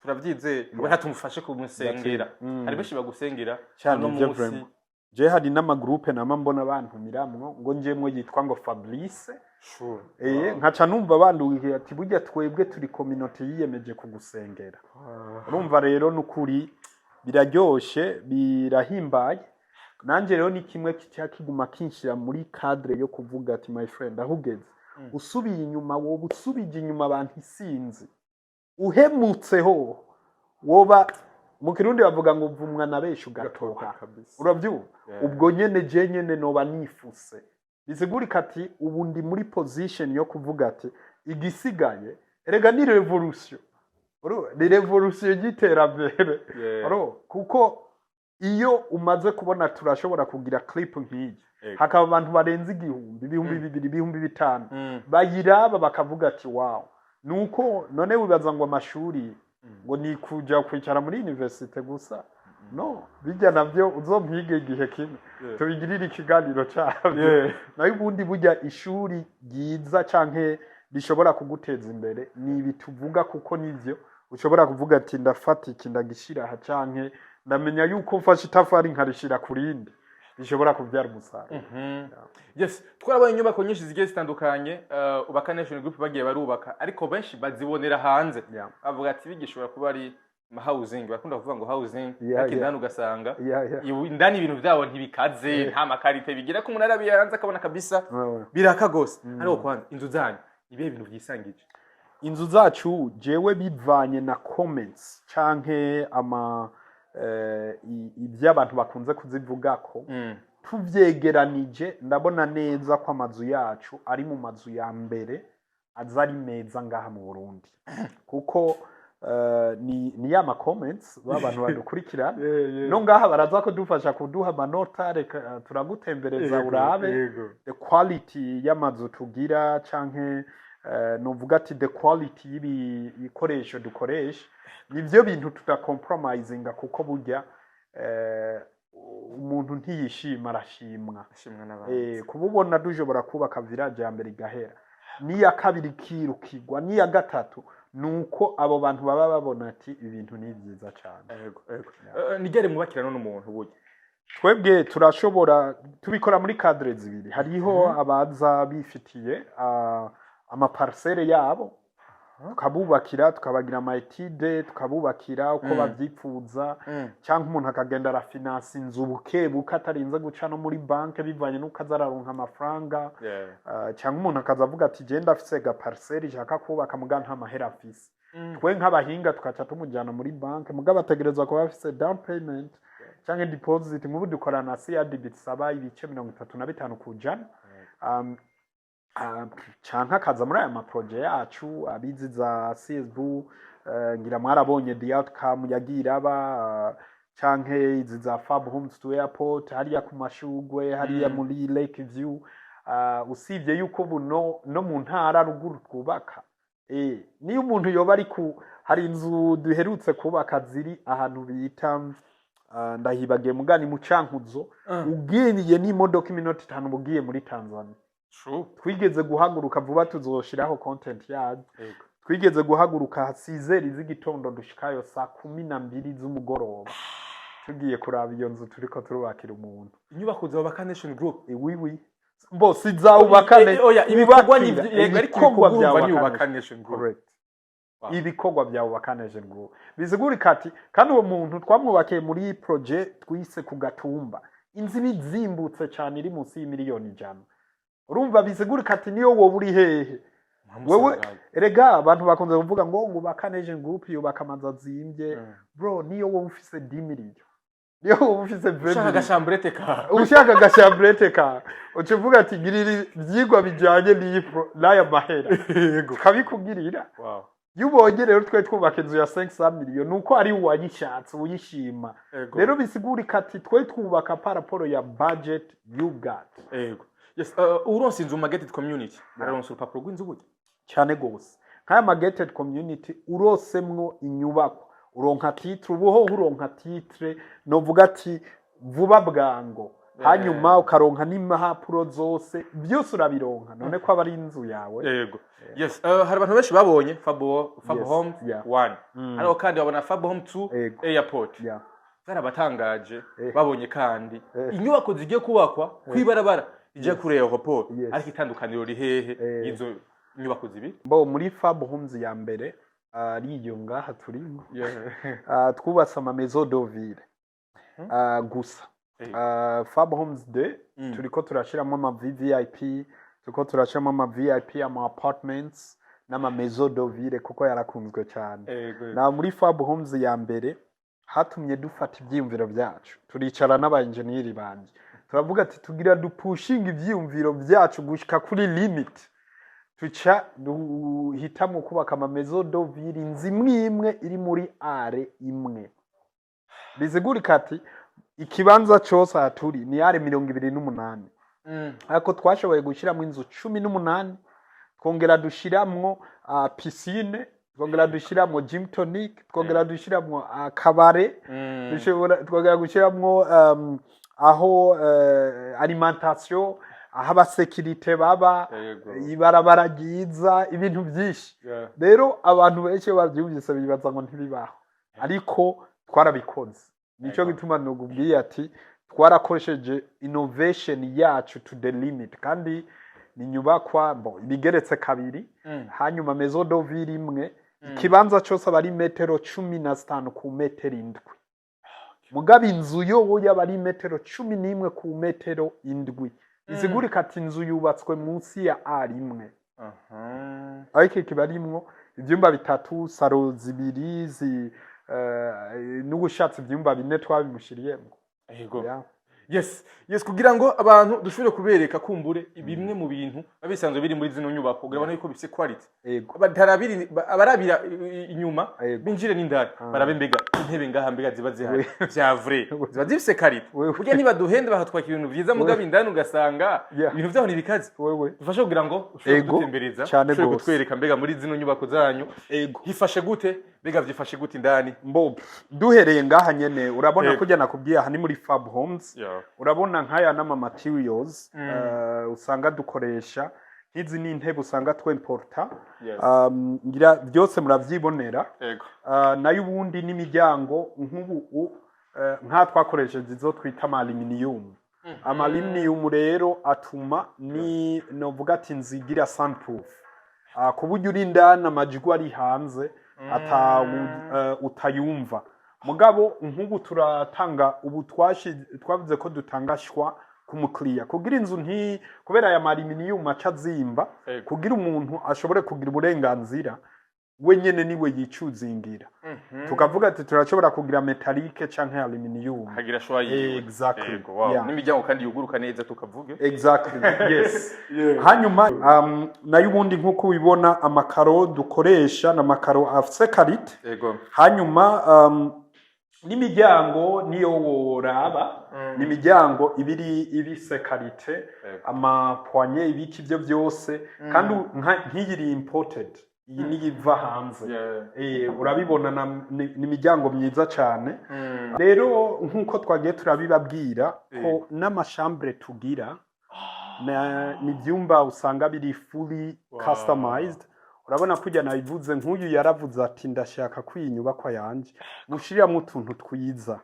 turabyizeye, reka tumufashe kumusengera." Hari benshi bagusengera Cyane. uno Ivyo munsi. Vraiment. Je hari n'amagroupe nama mbona bantumiramwo ngo njemwo, yitwa ngo Fabrice. Nkaca numva bandugiye ati: "Burya twebwe turi communauté yiyemeje kugusengera." Urumva rero nukuri biraryoshe, birahimbaye. Nanjye rero ni kimwe kica kiguma kinshira muri cadre yo kuvuga ati: "My friend, aho ugeze, usubiye inyuma, woba usubije inyuma abantu isinzi, uhemutse ho woba." Mu Kirundi bavuga ngo "vumwa na benshi ugatoha." Kabisa. Urabyumva? Yeah. Ubwo nyene je nyene noba nifuse. Bisigurika ati ubu ndi muri position yo kuvuga ati igisigaye erega ni revolution. Ni revolution y'iterambere. Kuko iyo umaze kubona turashobora kugira clip nk'iyi, hakaba abantu barenze 1000, 2000, 5000 bayiraba bakavuga ati: "Wow." Nuko none wibaza ngo amashuri ngo ni kuja kwicara muri université gusa? No bijya navyo uzompige igihe kimwe, tubigirire ikiganiro cyabyo. Nayo ubundi burya ishuri ryiza canke rishobora kuguteza imbere ni ibi tuvuga, kuko nivyo ushobora kuvuga ati: "Ndafata iki ndagishira aha, canke ndamenya yuko mfashe itafari nkarishira ku rindi, rishobora kubyara umusaruro." Yes, twarabonye inyubako nyinshi zigiye zitandukanye Ubaka Nation Group bagiye barubaka, ariko benshi bazibonera hanze, bavuga ati bigishobora kuba ari ma housing, bakunda kuvuga ngo housing, ariko indani ugasanga indani ibintu byabo ntibikaze, nta maqualité bigira ko umuntu arabiye hanze akabona kabisa biraka gose. Ariko kwanza inzu zanyu, ibihe bintu byisangije? Inzu zacu, jewe bivanye na comments canke ama ibyo abantu bakunze kuzivugako, tuvyegeranije, ndabona neza ko amazu yacu ari mu mazu ya mbere aza ari meza ngaha mu Burundi, kuko ni ya ma comments b'abantu badukurikirana no ngaha baraza kudufasha kuduha amanota. Reka turagutembereza urabe the quality y'amazu tugira, canke nuvuga ati the quality y'ibikoresho dukoresha. Nivyo bintu tudacompromisinga, kuko burya umuntu ntiyishima, arashimwa. Ashimwa n'abandi. Kuba ubona dushobora kubaka village ya mbere igahera, n'iya kabiri ikirukirwa, n'iya gatatu, nuko abo bantu baba babona ati ibintu ni byiza cyane. Ego. Ni ryari mubakira none umuntu burya? Twebwe turashobora, tubikora muri cadre zibiri. Hariho abaza bifitiye amaparcelle yabo, tukabubakira, tukabagira ama études, tukabubakira uko bavyipfuza, cyangwa umuntu akagenda arafinansa inzu buke buke atarinze guca no muri banke, bivanye n'uko aza araronka amafaranga. Cyangwa umuntu akaza avuga ati: "Je ndafise ga parcelle nshaka kubaka, muga nta mahera afise." Twe nk'abahinga tukaca tumujyana muri banke, muga bategerezwa kuba bafise down payment cyangwa deposit. Nk'ubu dukorana na CRDB, bisaba 35%. Canke akaza muri aya maprojet yacu abizi za CSB, ngira mwarabonye the outcome yagiye iraba, canke izi za Fab Homes to Airport hariya ku Mashugwe, hariya muri Lake View. Usibye yuko ubu no mu ntara ruguru twubaka, niyo umuntu yoba ari ku, hari inzu duherutse kubaka ziri ahantu bita, ndahibagiye, mugani mu Cankuzo, ugiye n'imodoka iminota 5 uba ugiye muri Tanzania. Twigeze guhaguruka, vuba tuzoshiraho content yayo. Twigeze guhaguruka 6h z'igitondo, dushikayo saa 12 z'umugoroba, tugiye kuraba iyo nzu turiko turubakira umuntu. Inyubako za Ubaka Nation Group? Iwiwi bo si za Ubaka. Oya, ibikorwa ni Ubakira, yego, ariko ibikorwa ibikorwa bya urumva ni Ubaka Ubaka Nation Group. Correct. Wow. Ibikorwa bya Ubaka Nation Group bisigurika ati kandi uwo muntu twamwubakiye muri projet twise ku Gatumba, inzu iba izimbutse cyane, iri munsi y'100 miliyoni. Urumva bisigurika ati niyo wowe uri hehe wewe, erega abantu bakunze kuvuga ngo Ubaka Nation Group yubaka amazu azimbye. Bro, niyo wowe ufise 10 million, niyo wowe ufise 20 Ushaka million, agachambrette kawe, ushaka agachambrette kawe, uca uvuga ati: "Girira ivyigwa bijanye n'iyi n'aya mahera," tukabikugirira. Iyo ubonye rero twe twubaka inzu ya 500 million, nuko ari uwayishatse, uyishima. Rero bisigurika ati twe twubaka par rapport ya budget you got. Ego, yes. Uronse inzu mu gated community, araronse urupapuro rw'inzu burya? Cyane gose. Nk'aya ma gated community, urosemwo inyubako Uronka titre, ubuho uronka titre, novuga ati vuba bwango, hanyuma ukaronka n'impapuro zose, byose urabironka. None ko aba ari inzu yawe. Yego, yes. Hari abantu benshi babonye Fab Home 1, ariko kandi babona Fab Home 2 Airport. Byarabatangaje. Babonye kandi inyubako zigiye kubakwa kw'ibarabara rijya kuri aéroport. Ariko itandukaniro rihehe y'izo nyubako zibiri? Bo muri Fab Homes ya mbere, ari iyo ngaha turimo, twubatse ama maison de ville gusa. Fab Homes 2, turiko turashiramo ama VVIP, turiko turashiramo ama VIP, ama apartments n'ama maison de ville, kuko yarakunzwe cyane. Na muri Fab Homes ya mbere hatumye dufata ibyiyumviro byacu, turicara n'aba engineer banje, turavuga ati tugira dupushinga ivyiyumviro byacu gushika kuri limit. Tuca duhitamwo kubaka ama maison de ville, inzu imwe imwe iri muri are imwe. Bisigurika ati ikibanza cose aha turi ni are 28, ariko twashoboye gushyiramo inzu 18, twongera dushiramwo piscine, twongera dushiramwo gym tonic, twongera dushiramwo akabare, twongera gushiramwo aho alimentation, aho abasekirite baba, ibarabara ryiza, ibintu byinshi. Rero abantu benshi iyo babyumvise bibaza ngo ntibibaho, ariko twarabikoze. Nicyo gituma nugubwiye ati twarakoresheje innovation yacu to the limit. Kandi ni inyubakwa bo ibigeretse kabiri, hanyuma maison de ville imwe, ikibanza cyose aba ari metero 15 ku metero 7, mugabo inzu yo yaba ari metero 11 ku metero 7. Bisigurika ati inzu yubatswe munsi ya are imwe, ariko kiba arimwo ibyumba bitatu, salon zibiri, n'ubushatse ibyumba bine twabimushiriyemo. Yeah. Yes, kugira ngo abantu dushobore kubereka kumbure bimwe mu bintu biba bisanzwe biri muri zino nyubako, kugira babone yuko bifise quality. Batarabira inyuma, binjire n'indani, barabe mbega intebe ngaha mbega ziba zihari vya vrai, ziba zifise qualité. Wewe. Burya ntibaduhende bakatwaka ibintu vyiza, mugabo indani ugasanga ibintu vyaho ntibikaze. Wewe. Dufashe kugira ngo ushobore kudutembereza, Cane ushobore gose. kutwereka mbega muri zino nyubako zanyu hifashe gute, mbega vyifashe gute indani. Mbo duhereye ngaha nyene, urabona, kurya nakubwiye, aha ni muri Fab Homes. Urabona nk'aya n'ama materials usanga dukoresha, nk'izi ni intebe usanga twemporta. Ngira byose muravyibonera. Nayo ubundi n'imiryango nk'ubu nka twakoresheje izo twita ama aluminium. Ama aluminium rero atuma ni novuga ati inzu igira soundproof, ku buryo uri indani amajwi ari hanze ata utayumva. Mugabo nk'ubu turatanga, ubu twavuze ko dutanga choix ku mukiriya, kugira inzu nti kubera aya ma aluminium aca azimba, kugira umuntu ashobore kugira uburenganzira, we nyene niwe yicuzingira. Tukavuga ati turashobora kugira métallique canke aluminium. Hagira choix yiwe. Exactly. Yego, wow. N'imiryango kandi yuguruka neza, tukavuge. Exactly, yes. Hanyuma nayo ubundi nk'uko ubibona, amakaro dukoresha ni amakaro afise qualité. Hanyuma n'imiryango niyo woraba, ni imiryango ibiri ibise qualité, ama poignées, ibiki, ibyo byose. Kandi nk'iyi iri imported, iyi niyo iva hanze. Urabibona ni imiryango myiza cyane. Rero nk'uko twagiye turabibabwira ko n'ama chambres tugira ni ibyumba usanga biri fully customized. Urabona kujya nabivuze, nk'uyu yaravuze ati ndashaka ko iyi nyubakwa yanje mushiriramo utuntu twiza,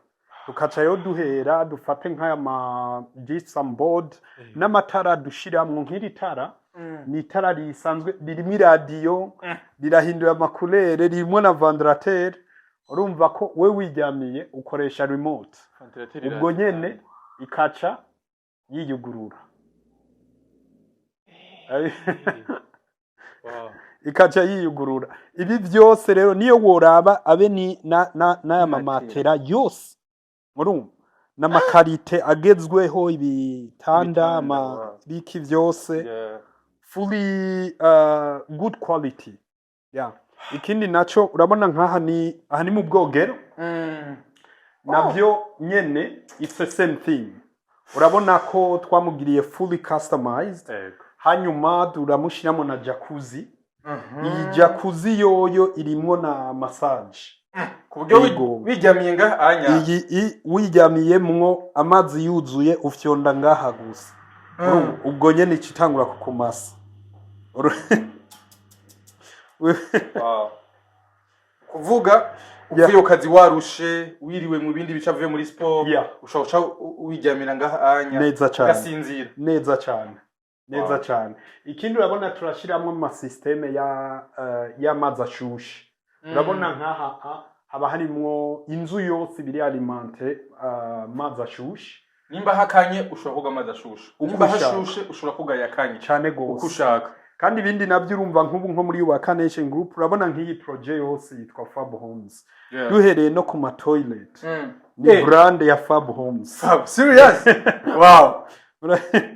tukacayo duhera dufate nk'aya ma gypsum board n'amatara dushiramwo. Nk'iri tara ni itara risanzwe ririmo iradiyo, rirahindura ama couleurs, ririmo na ventilateur. Urumva ko we wiryamiye ukoresha remote, ubwo nyene ikaca yiyugurura. Ikaca yiyugurura. Ibi byose rero niyo woraba abe ni n'aya mamatera yose, urumva n'ama qualité agezweho, ibitanda, Ibitanda, ama biki byose, fully good quality, yeah. Ikindi naco urabona nkaha ni aha ni mu bwogero, navyo nyene it's the same thing. Urabona ko twamugiriye fully customized. Hanyuma turamushiramo na jacuzzi. Iyi jacuzzi yoyo irimwo na massage. Ku buryo Yego. wiryamiye ngaha anya. Iyi wiryamiyemwo, amazi yuzuye, ufyonda ngaha gusa. Urumva, ubwo nyene ica itangura kukumasa. Wow. Kuvuga uvuye ku kazi warushe, wiriwe mu bindi bice, avuye muri sport, ushobora guca wiryamira ngaha anya Neza cane. ugasinzira. Neza cane, neza cane. Ikindi, urabona turashiramwo ama système ya y'amazi ashushe. Urabona nkaha haba harimwo inzu yose ibiri alimentée amazi ashushe. Nimba hakanye ushobora koga amazi ashushe. Uko Nimba ushaka. hashushe ushobora koga yakanye. Cane Uko gose. ushaka. Kandi ibindi navyo, urumva nk'ubu nko muri Ubaka Nation Group, urabona nk'iyi projet yose yitwa Fab Homes, duhereye no ku ma toilet, ni brand ya Fab Homes. Fab, serious? Wow.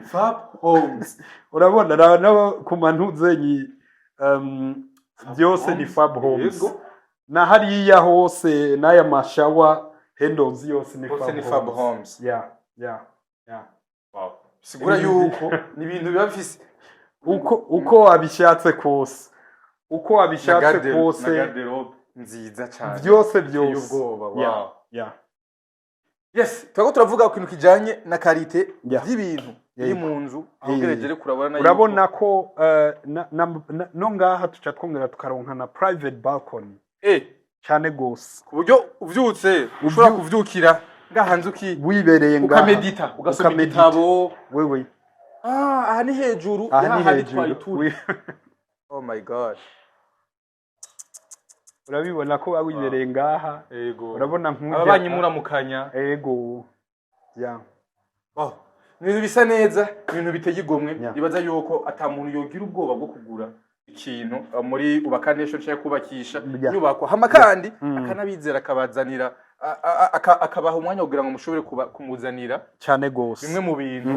Fab Homes. Urabona no ku mantuzenyi byose ni Fab Homes. Na hariya hose n'aya ma shower handles yose ni Hose Fab ni Fab Homes. Homes. Yeah. Wow. Sigura yuko ni ibintu biba bifise Uko wabishatse kose, uko na wabishatse na kose. garde-robe nziza cyane. Byose Iteye byose. ubwoba. Wow. Yeah. Yes, turako turavuga ku kintu kijanye na qualité y'ibintu biri mu nzu, aho ugerageje kurabona yuko Urabona ko no ngaha tuca twongera tukaronka na private balcony. Cyane gose. Ku buryo uvyutse ushobora kuvyukira ngaha nzu ki Wibereye ngaha. Ukamedita, ugasoma Ukamedita. igitabo. Wewe. Ah, aha ni hejuru. Aha ni Hahandi twari hejuru. turi. Oh my God. Urabibona ko wibereye ngaha. Urabona nk'ujya Ababanyi muramukanya. Ego, yeah. Wow. Ni ibintu bisa neza, ibintu biteye igomwe. Nibaza yuko ata muntu yogira ubwoba bwo kugura ikintu muri Ubaka Nation cyangwa kubakisha inyubako. Hama kandi akanabizera, akabazanira akabaha umwanya kugira ngo mushobore kumuzanira Cyane gose. bimwe mu bintu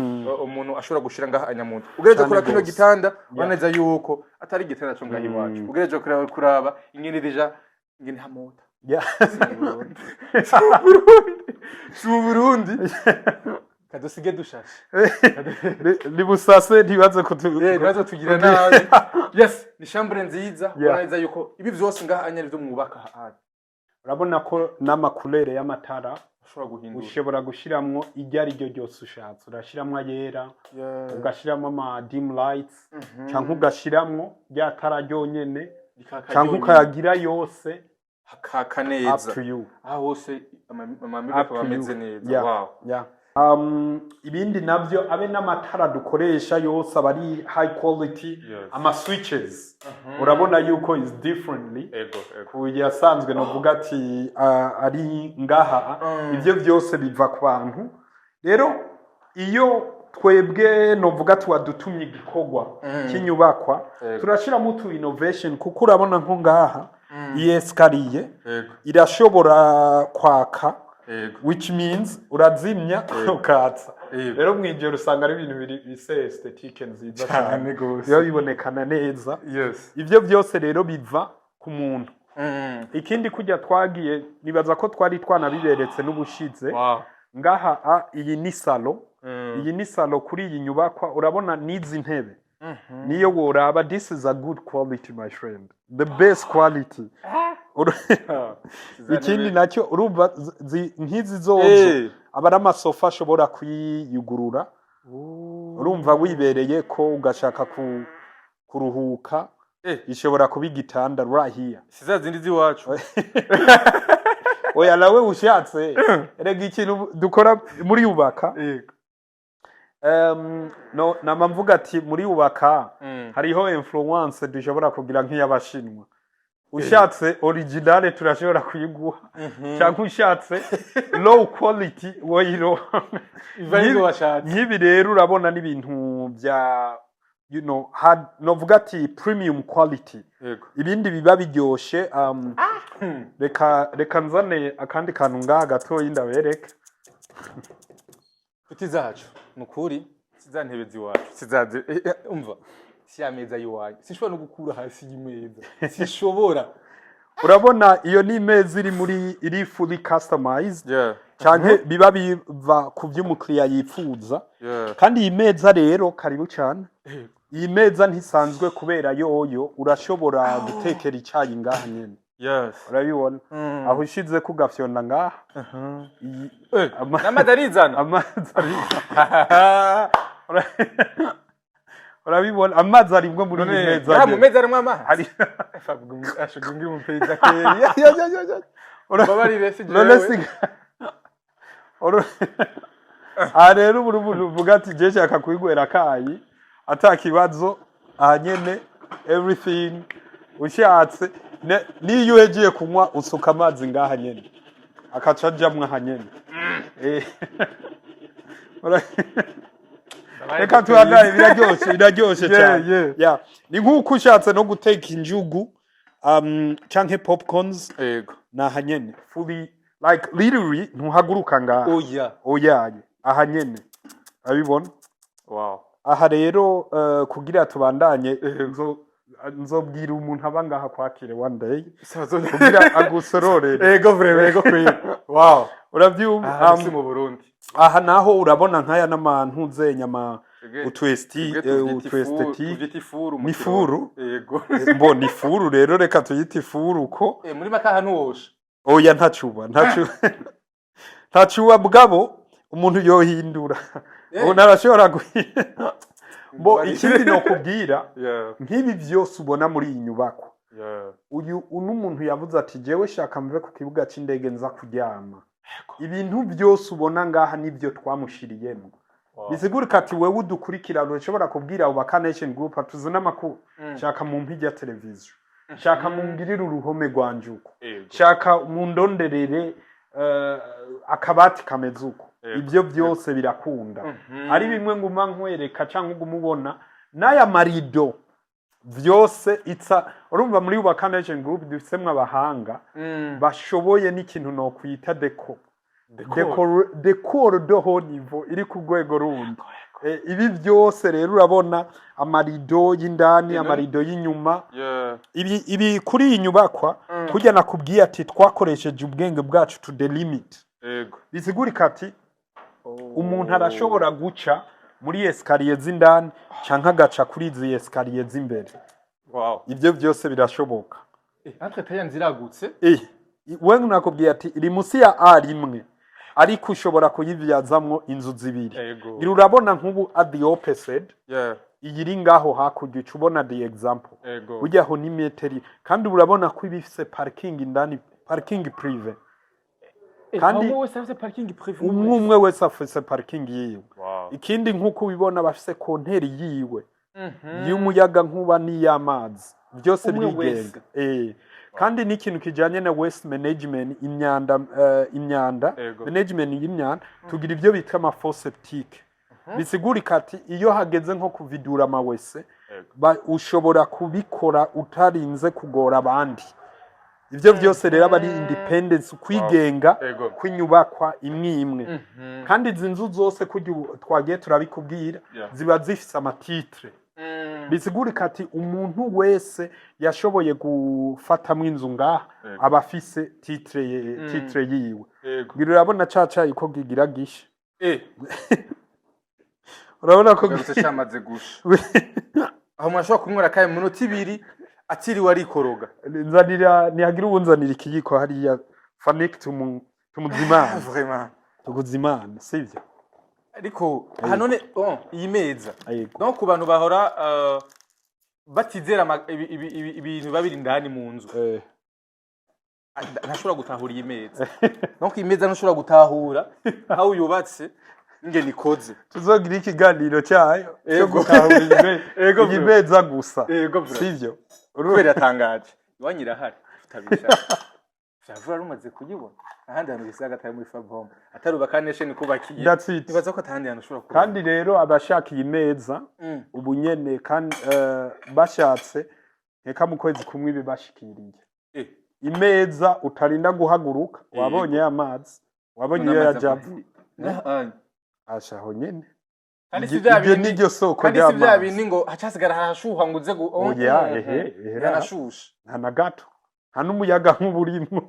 umuntu ashobora gushira ngaha anyamuntu. Ugerageje Cane kuraba kino gose. gitanda, urabona neza yuko atari igitanda cyo ngaha iwacu. Ugerageje kuraba ingene déjà ingene hamota. Si mu Burundi. Kadusige dushashe. Ni busase, ntibaze kutu Ntibaze tugira nabi. Yes, ni chambre nziza. Urabona neza yuko ibi vyose ngaha anya arivyo mwubaka aha. Urabona ko n'ama couleur y'amatara Ushobora guhindura. ushobora gushiramwo iryo ari ryo ryose ushatse. Urashiramwo ayera, ugashiramwo ama dim lights, canke ugashiramwo rya tara ryonyene, Rikaka canke ryonyene. ukayagira yose. Hakaka Up neza. to you. Aho hose amamebe Up akaba to you. ameze neza. Yeah. Wow. Yeah. Ibindi navyo, abe n'amatara dukoresha yose aba ari high quality. Ama switches, urabona yuko is differently Ego, ego. ku yasanzwe, novuga ati ari ngaha. Ivyo byose biva ku bantu. Rero iyo twebwe novuga tuwadutumye igikorwa cy'inyubakwa, turashiramo utu innovation, kuko urabona nko ngaha iyi escalier irashobora kwaka, which means urazimya ukatsa. Rero mwijoro usanga ari ibintu biri bise esthétique nziza Cyane cyane, gose. biba bibonekana neza. Ivyo byose rero biva ku muntu. Ikindi, kujya twagiye, nibaza ko twari twanabiberetse n'ubushize ngaha iyi ni salon. Iyi ni salon kuri iyi nyubakwa. Urabona n'izi ntebe, niyo woraba, this is a good quality, my friend, the best quality. Ikindi nacyo, urumva nk'izi zozo aba ari amasofa ashobora kwiyugurura. Urumva wibereye ko ugashaka kuruhuka, ishobora kuba igitanda right here. Si za zindi z'iwacu. Oya, nawe ushatse, erega ikintu dukora muri Ubaka, no nama mvuga ati muri Ubaka hariho influence dushobora kugira nk'iy'Abashinwa. Ushatse originale turashobora kuyiguha, cyangwa ushatse low quality woyironka. Iva nibyo washatse. Nk'ibi rero urabona n'ibintu bya hard, novuga ati premium quality. Ibindi biba biryoshe. Reka nzane akandi kantu ngaha gatoyi ndabereke. Nshuti zacu, ni ukuri si za ntebe z'iwacu, si za umva, si ya meza y'iwanyu, sinshobora no gukura hasi y'imeza, sinshobora. Urabona iyo ni imeza iri muri iri fully customized, canke biba biva ku byo umukiriya yifuza. Kandi iyi meza rero, karibu cyane. Iyi meza ntisanzwe, kubera yoyo urashobora gutekera icyayi ngaha nyene. Urabibona? Aho ushize ko ugafyonda ngaha, N'amazi arizana. Amazi arizana. Urabibona, amazi arimwo muri iyi meza Ngaha mu nyene. meza harimwo amazi. Hari. Ashobora umupeza keri. Ya, ya, ya, ya. Mbabarire, si None jewe. si aha rero, ubu umuntu uvuga ati je nshaka kwigwera akayi ata kibazo, aha nyene everything ushatse. Niyo uhejeje kunywa, usuka amazi ngaha nyene, akaca ajamwo aha nyene. Reka tuhangaye, biraryoshe, biraryoshe cyane. Yeah. Ni nk'uko ushatse no guteka injugu canke popcorns, ni aha nyene, fully, like literally ntuhaguruka ngaha. Oya. Oyaye, aha nyene, abibona. Aha rero, kugira tubandanye, nzobwira umuntu aba ngaha kwakire one day kugira agusororere. Ego vraiment, ego kweli, wow. Uravyumva? Aha si mu Burundi. Aha naho urabona nk'aya n'amantu nyama utwesti utu esthétique. Tuvyita ifuru mu Ni Kirundi. furu? Ego. Mbo ni furu rero, reka tuyite ifuru ko. Muri make aha ntiwosha. Oya, ntacuba, ntacuba, ntacuba. Bwabo umuntu yohindura, umuntu arashobora guhindura. Bo ikindi nokubwira, nk'ibi byose ubona muri iyi nyubako, uyu uno umuntu yavuze ati jewe shaka mve ku kibuga c'indege nza kuryama. Ibintu byose ubona ngaha nibyo twamushiriyemo. Bisigurika ati wewe udukurikirana urashobora kubwira abo ba Nation Group ati uzi n'amakuru, shaka mu mpijya televiziyo, shaka mungirire uruhome rwanje uko, shaka mundonderere akabati kameze uko. Ibyo byose birakunda. Ari bimwe nguma nkwereka cyangwa uguma ubona n'aya marido byose itsa. Urumva, muri Ubaka Nation Group dufitsemwo abahanga bashoboye n'ikintu nokwita déco. Décor. Décor de haut niveau iri ku rwego rundi. Ibi byose rero urabona amarido y'indani, amarido y'inyuma. Ibi kuri iyi nyubakwa, kurya nakubwiye ati twakoresheje ubwenge bwacu to the limit. Bisigurika ati umuntu arashobora guca muri escalier z'indani canke agaca kuri izi escalier z'imbere. Ibyo byose birashoboka. Entre taille ziragutse. We nakubwiye ati iri musi ya A rimwe, ariko ushobora kuyivyazamwo inzu zibiri. Ngira urabona nk'ubu at the opposite, iyi iri ngaho hakurya, uca ubona the example. Burya aho ni meteri, kandi urabona ko iba ifise parking indani, parking privé. Kandi- Umwe wese afise parking privé. Umwe umwe wese afise parking yiwe. Ikindi, nk'uko ubibona, bafise compteur yiwe y'umuyaga nkuba n'iy'amazi, byose Umwe. birigenga. Kandi n'ikintu kijanye na waste management, imyanda, imyanda, management y'imyanda, tugira ibyo bita ama fosse septique. Bisigurika ati iyo hageze nko kuvidura ama WC, ushobora kubikora utarinze kugora abandi. Ibyo byose rero aba ari independence, kwigenga kw'inyubakwa imwe imwe. Kandi izi nzu zose, kurya ubu twagiye turabikubwira, ziba zifise ama titre. Bisigurika ati umuntu wese yashoboye gufatamwo inzu ngaha aba afise titre titre yiwe. Ngira urabona ca cayi ko kigira gishe. Urabona ko Garutse cyamaze gusha. Aho mwashobora kunywera akayi mu minota 2 atiriwe arikoroga. Nzanira, nihagira uwunzanira ikiyiko hariya, Fanik, tumuzimana. Vraiment. Tukuzimana, sivyo? Ariko aha none, bon, iyi meza, Yego. donc ku bantu bahora batizera ibintu biba biri indani mu nzu, ntashobora gutahura iyi meza. Donc iyi meza ntushobora gutahura aho yubatse, ingene ikoze. Tuzogira ikiganiro cyayo cyo gutahura iyi Bro. meza gusa. Ego, bro. Sivyo? Kubera iratangaje. Iwanyu irahari tutabishaka, vyavura rumaze kuyibona ahandi hantu bisaga atari muri Fab Home, atari Ubaka Nation kubakiye. That's it. Nibaza ko atahandi hantu ushobora kubona. Kandi rero abashaka iyi meza ubu nyene, kandi bashatse nkeka mu kwezi kumwe ibibashikiriye. Imeza utarinda guhaguruka. Wabonye ya mazi, wabonye iyo N'amazi yajava ashaho nyene. Kandi si vya Iryo bindi niryo soko kandi si vya ry'amazi. bindi ngo hacasigara harashuha ngo uze gu Oya, ehe, ehe, Yanashushe. Nta na gato, nta n'umuyaga nk'uburimwo,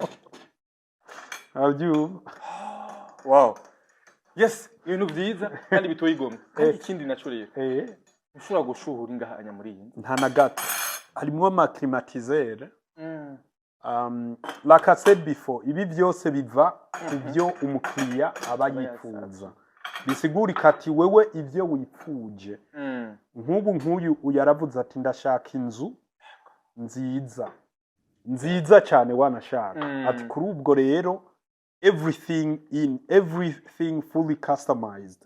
abyumva. Wow, yes, ibintu byiza kandi bitoye igomwe. Kandi ikindi naco rero, ushobora gushuhura ingahanya muri iyi nzu. Nta na gato, harimwo ama climatiseur. Like I said before, ibi byose biva ku byo umukiriya aba yifuza. Bisigurika ati wewe ibyo wipfuje, nk'ubu nk'uyu yaravuze ati ndashaka inzu nziza nziza cyane, wanashaka ati kuri ubwo rero everything in everything fully customized.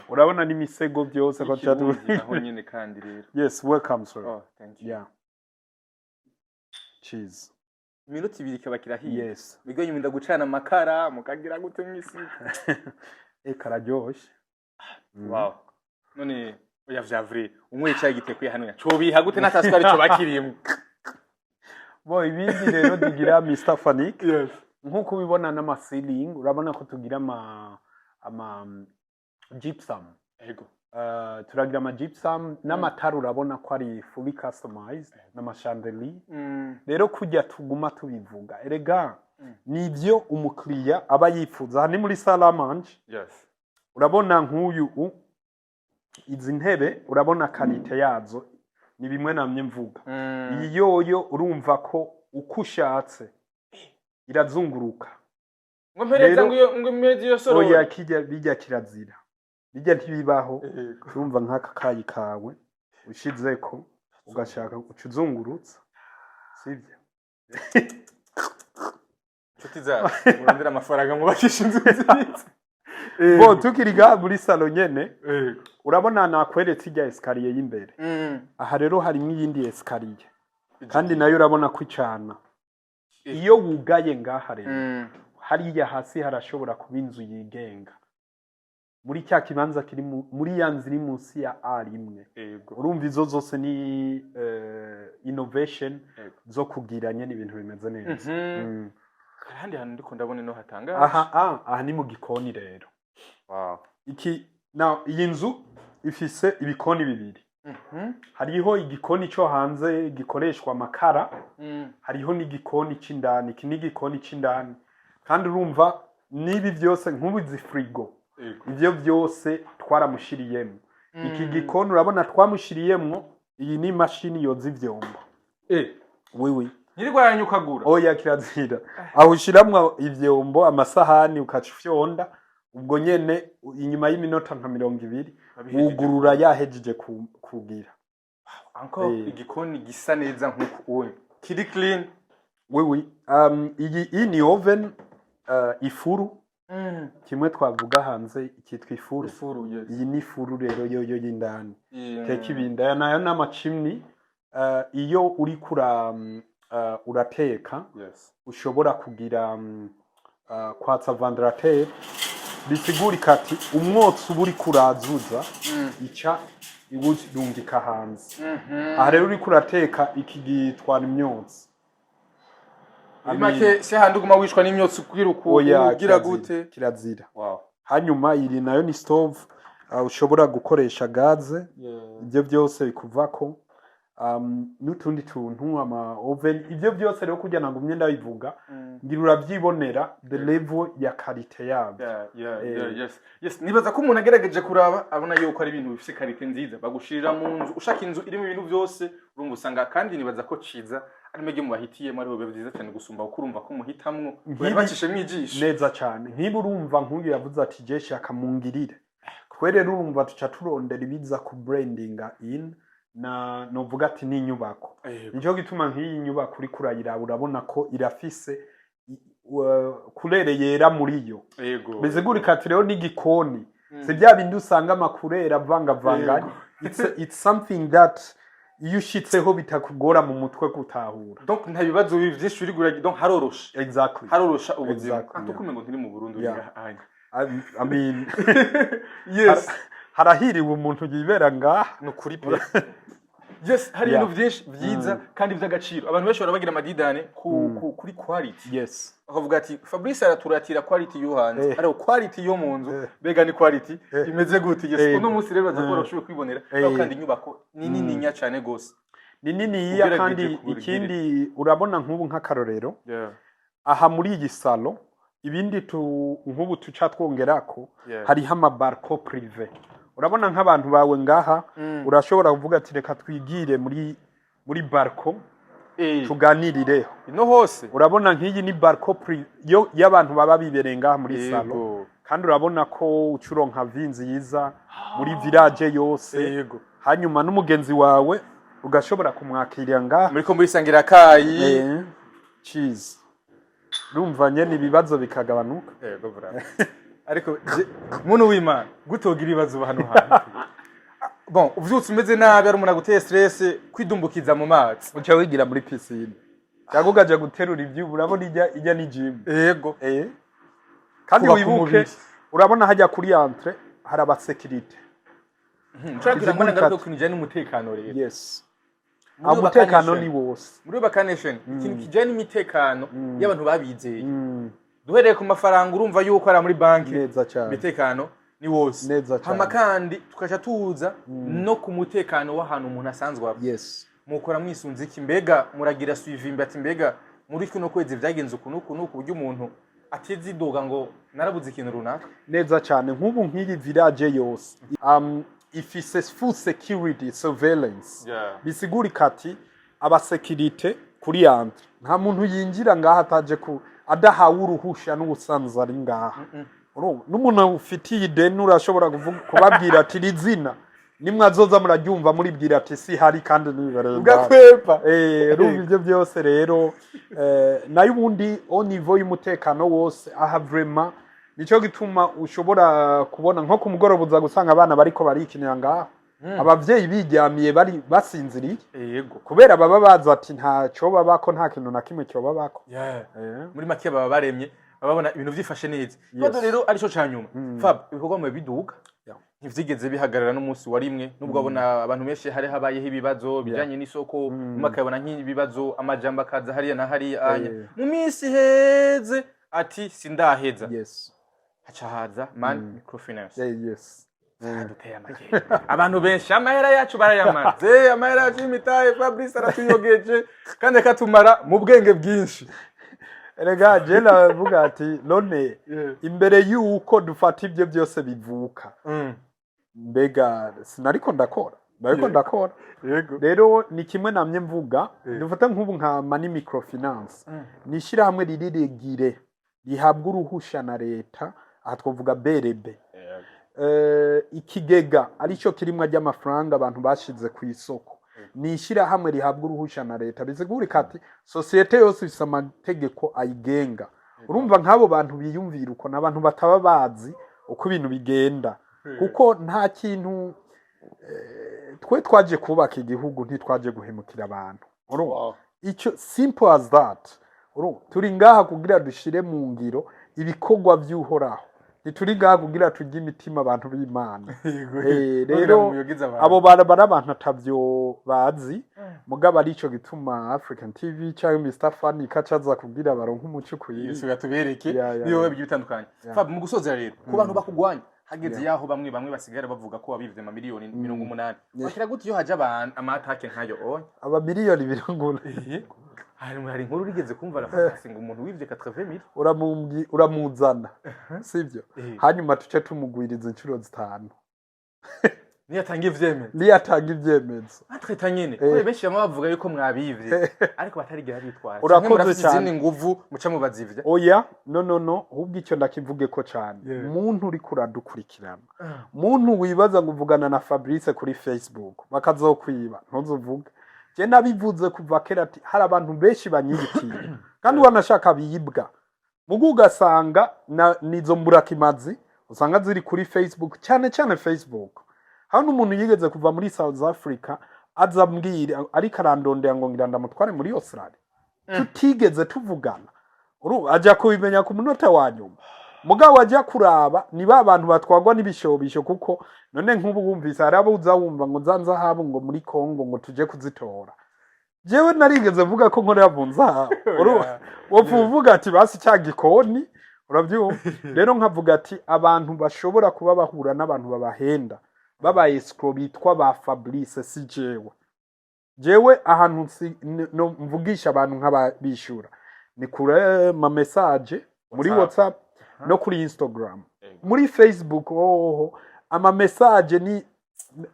Urabona n'imisego byose ko Ikirundi naho nyene kandi rero. Yes, welcome, sir. Oh, thank you. Yeah, cheese. Iminota 2 ikaba kirahiye. Yes. Bigo nyuma ndagucana amakara mukagira gute mw'isi. Eh, kararyoshe. Wow, none oya, vya vrai, unyweye icayi gitekuye hano cobiha gute n'atasukari co bakiriyemo? Bo, ibindi rero tugira, Mr Fanik, Yes. nk'uko ubibona n'ama ceiling, urabona ko tugira ama gypsum. Turagira ama gypsum n'amatara, urabona ko ari fully customized n'ama chandelier. Rero kujya tuguma tubivuga, erega nibyo umukiriya aba yifuza. Aha ni muri salle à manger. Urabona nk'uyu izi ntebe, urabona qualité yazo, ni bimwe namye mvuga. Iyi yoyo urumva ko uko ushatse irazunguruka. Ngo mpereza Rero- ngo iyo, ngo imeze iyo sorori. Oya, kijya bijya kirazira, bijya ntibibaho. Urumva nk'aka kayi kawe ushizeko ugashaka uca uzungurutsa, sibyo? Inshuti zacu, murondere amafaranga mubakisha inzu nziza. Bo, tukiri ngaha muri salon nyene, urabona nakweretse ijya escalier y'imbere. Aha rero harimo iyindi escalier kandi nayo urabona ko icana iyo wugaye ngaha. Rero hariya hasi harashobora kuba inzu yigenga muri cya kibanza kiri muri ya nzu iri munsi ya A1. Urumva izo zose ni innovation zo kugira nyene ibintu bimeze neza. Ahandi hantu ndiko ndabona ino hatangaje. Aha, aha ni mu gikoni rero. Iki now, iyi nzu ifise ibikoni bibiri. Hariho igikoni cyo hanze gikoreshwa amakara, hariho n'igikoni c'indani. Iki ni igikoni c'indani kandi urumva n'ibi byose, nk'ubu izi frigo, ivyo byose twaramushiriyemo. Iki gikoni urabona twamushiriyemwo, iyi ni imashini yoza ivyombo. Oui, oui. Ntirirwa yanyukagura. Oya, kirazira. Aho ushiramwo ivyombo, amasahani, ukaca ufyonda, ubwo nyene inyuma y'iminota nka 20 wugurura yahejeje kugira. Encore igikoni gisa neza nk'uku uyu kiri clean. Oui, oui. Iyi ni oven, ifuru. Kimwe twavuga hanze cyitwa ifuru. Ifuru, yes. Iyi ni ifuru rero yoyo y'indani teka ibindi. Aya nayo ni ama chimney, iyo uriko urateka ushobora kugira kwatsa ventilateur, bisigurika ati umwotsi uba uriko urazuza ica iwurungika hanze. Aha rero uriko urateka, iki gitwara imyotsi. Muri make se handi uguma wishwa n'imyotsi kugira uku Oya, ugira kirazira, gute? Kirazira. Wow. Hanyuma iri nayo ni stove, ushobora gukoresha gaze. Ibyo byose bikuvako, n'utundi tuntu, ama oven, ibyo byose rero kugira ngo ngumye ndabivuga, ngira urabyibonera the level ya qualité yabyo. Yeah, yes, nibaza ko umuntu agerageje kuraba abona yuko ari ibintu bifite qualité nziza bagushirira mu nzu. Ushaka inzu irimo ibintu byose, urumva usanga kandi nibaza ko ciza ari mwebwe mubahitiyemo, ariho biba byiza cyane gusumba, kuko urumva ko muhitamwo bacishemo ijisho. Neza cyane. Nk'iba urumva nk'uyu yavuze ati je shaka mungirire, twe rero urumva tuca turondera ibiza ku brandinga in na novuga ati ni inyubako. Nicyo gituma nk'iyi nyubako uriko urayiraba, urabona ko irafise couleur yera muri yo. Bisigurika ati rero n'igikoni si bya bindi usanga ama couleur avangavanganye. It's something that iyo ushitseho bitakugora mu mutwe gutahura. Donc nta bibazo bibi byinshi uri gura, donc haroroshe. Exactly. Harorosha ubuzima. Exactly, yeah. Tukumengo ntiri mu Burundi, uri ngaha. I mean, harahiriwe umuntu yibera ngaha. Ni ukuri pe. Yes, hari ibintu byinshi byiza kandi by'agaciro. Abantu benshi barabagira amadidane kuri quality, bakavuga ati Fabrice araturatira quality yo hanze, ariko quality yo mu nzu mbega ni quality imeze gute? Yes. Uno munsi rero baza ko bashoboye kwibonera. Ariko kandi inyubako ni nininya cyane gose. Ni niniya. Ugerageje Kandi kubigirira. ikindi urabona nk'ubu nk'akarorero, aha muri iyi salon, ibindi tu nk'ubu tuca twongerako, hariho ama balcon privé. Urabona nk'abantu bawe ngaha, urashobora kuvuga ati reka twigire muri balcon. Tuganirireho. Ino hose. Urabona nk'iyi ni balcon yo y'abantu baba bibereye ngaha muri salon. Kandi urabona ko ucuronka vue nziza muri village yose. Hanyuma n'umugenzi wawe ugashobora kumwakirira ngaha. Muriko murisangira kayi. Cheese. Urumva nyene ibibazo bikagabanuka. Yego, bravo. Ariko muntu w'Imana, gute wogira ibibazo hano hantu? Bon, uvyutse umeze nabi, ari umuntu aguteye stress, kwidumbukiza mu mazi. Uca wigira muri piscine cyangwa ukaja guterura ivyuma. Urabona ijya ni gym. Kandi Kubaka wibuke, umubiri. urabona hajya kuri entrée hari abasécurité. Nshobora kugira ngo Izigurika ngaruke ku bijanye n'umutekano rero. Yes. Muri Umutekano Ubaka ni Nation. wose. Muri Ubaka Nation, ikintu kijanye n'imitekano y'abantu babizeye, duhereye ku mafaranga, urumva yuko ari muri banki, Neza cyane. imitekano ni wose. Neza cyane. Hama kandi tukaca tuza no ku mutekano w'ahantu umuntu asanzwe aba. Mukora mwisunze iki? Mbega muragira suivi mbe ati mbega muri kuno kwezi vyagenze uku n'uku n'uku, buryo umuntu atizidoga ngo narabuze ikintu runaka? Neza cyane. Nk'ubu nk'iyi village yose ifise full security surveillance. Bisigurika ati abasécurité kuri entrée, nta muntu yinjira ngaha ataje ku adahawe uruhusha n'ubusanzwe ari ngaha. Urumva, n'umuntu ufitiye ideni urashobora kubabwira ati iri zina nimwazoza muraryumva, muribwira ati si hari kandi nibereye ngaha. Ugakwepa. Urumva ibyo byose rero, nayo ubundi au niveau y'umutekano wose aha, vraiment nico gituma ushobora kubona nko ku mugoroba uza gusanga abana bariko barikinira ngaho, abavyeyi biryamiye, bari basinziriye, kubera baba bazi ati ntaco babako, nta kintu na kimwe cyo babako. Muri make baba baremye, baba babona ibintu vyifashe neza. Ikibazo rero arico ca nyuma, Fab, ibikorwa mu biduga ntivyigeze bihagarara n'umunsi wa rimwe, nubwo abona abantu benshi hari habayeho ibibazo bijanye n'isoko, umwe akabona nk'ibibazo, amajambo akaza hariya na hariya anya. Mu minsi heze ati sindaheza, haca haza Man Microfinance. Duteye amakenga abantu benshi, amahera yacu barayamaze, amahera yacu y'imitahe, Fabrice aratuyogeje kandi akatumara mu bwenge bwinshi. Erega je navuga ati none imbere y'uko dufata ibyo byose bivuka, mbega sinariko ndakora? Nariko ndakora. Rero ni kimwe namye mvuga. Dufate nk'ubu nka Money Microfinance, ni ishyirahamwe riri régulé, rihabwa uruhusha na leta, aha twavuga BRB. Ikigega aricyo kirimwa ry'amafaranga abantu bashize ku isoko, ni ishyirahamwe rihabwa uruhusha na leta. Bisigurika ati sosiyete yose ifise amategeko ayigenga. Urumva nk'abo bantu biyumvira uko ni abantu bataba bazi uko ibintu bigenda, kuko nta kintu, twe twaje kubaka igihugu, ntitwaje guhemukira abantu. Urumva? Icyo simple as that. Urumva, turi ngaha kugira dushire mu ngiro ibikorwa by'Uhoraho, ntituri ngaha kugira turye imitima abantu b'Imana. Rero abo barabara abantu atavyo bazi, mugabo arico gituma African TV cyangwa Mr Funny kacaza kugira baronke umuco ukwiye. Yesu yatubereke niyo bigiye bitandukanye. Fab, mu gusozera rero, ku bantu bakugwanya hageze yaho bamwe bamwe basigara bavuga ko wabivye amamiliyoni 80, wakira gute iyo haje abantu amatake nkayo oya? Abamiliyoni 80? Hari inkuru rigeze kumva arafata ngo umuntu wivye 80 mille. Uramuzana, sivyo? Hanyuma tuce tumugwiriza inshuro 5. Niyo atanga ivyemeza. Niyo atanga ivyemezo. Batwita nyene kubera benshi bama bavuga yuko mwabivye ariko batarigera bitwara. Urakoze Canke murafise cyane. izindi nguvu muca mubazivya? Oya, no, no, no, ahubwo icyo ndakivuge ko cyane. Muntu uriko uradukurikirana, muntu wibaza ngo uvugana na Fabrice kuri Facebook bakazokwiba, ntuzuvuge. Je nabivuze kuva kera ati hari abantu benshi banyibitira kandi wanashaka biyibwa, mugu ugasanga nizo mburakimazi usanga ziri kuri Facebook, cyane cyane Facebook. Hano umuntu yigeze kuva muri South Africa aza ambwira, ariko arandondera ngo ngira ndamutware muri Australia, tutigeze tuvugana. Ajya kubimenya ku munota wa nyuma. Mugabo ajya kuraba ni ba bantu batwagwa n'ibishobisho, kuko none nk'ubu wumvise hari abo uza wumva ngo za nzahabu ngo muri Congo ngo tuje kuzitora. Jewe narigeze mvuga ko nkorera mu nzahabu? Wopfa uvuga ati basi cya gikoni, urabyumva? Rero nkavuga ati abantu bashobora kuba bahura n'abantu babahenda, baba escrocs bitwa ba Fabrice, si jewe. Jewe ahantu no mvugisha abantu nk'ababishura ni kure ma message muri WhatsApp. WhatsApp no kuri Instagram. Muri Facebook hoho ama message ni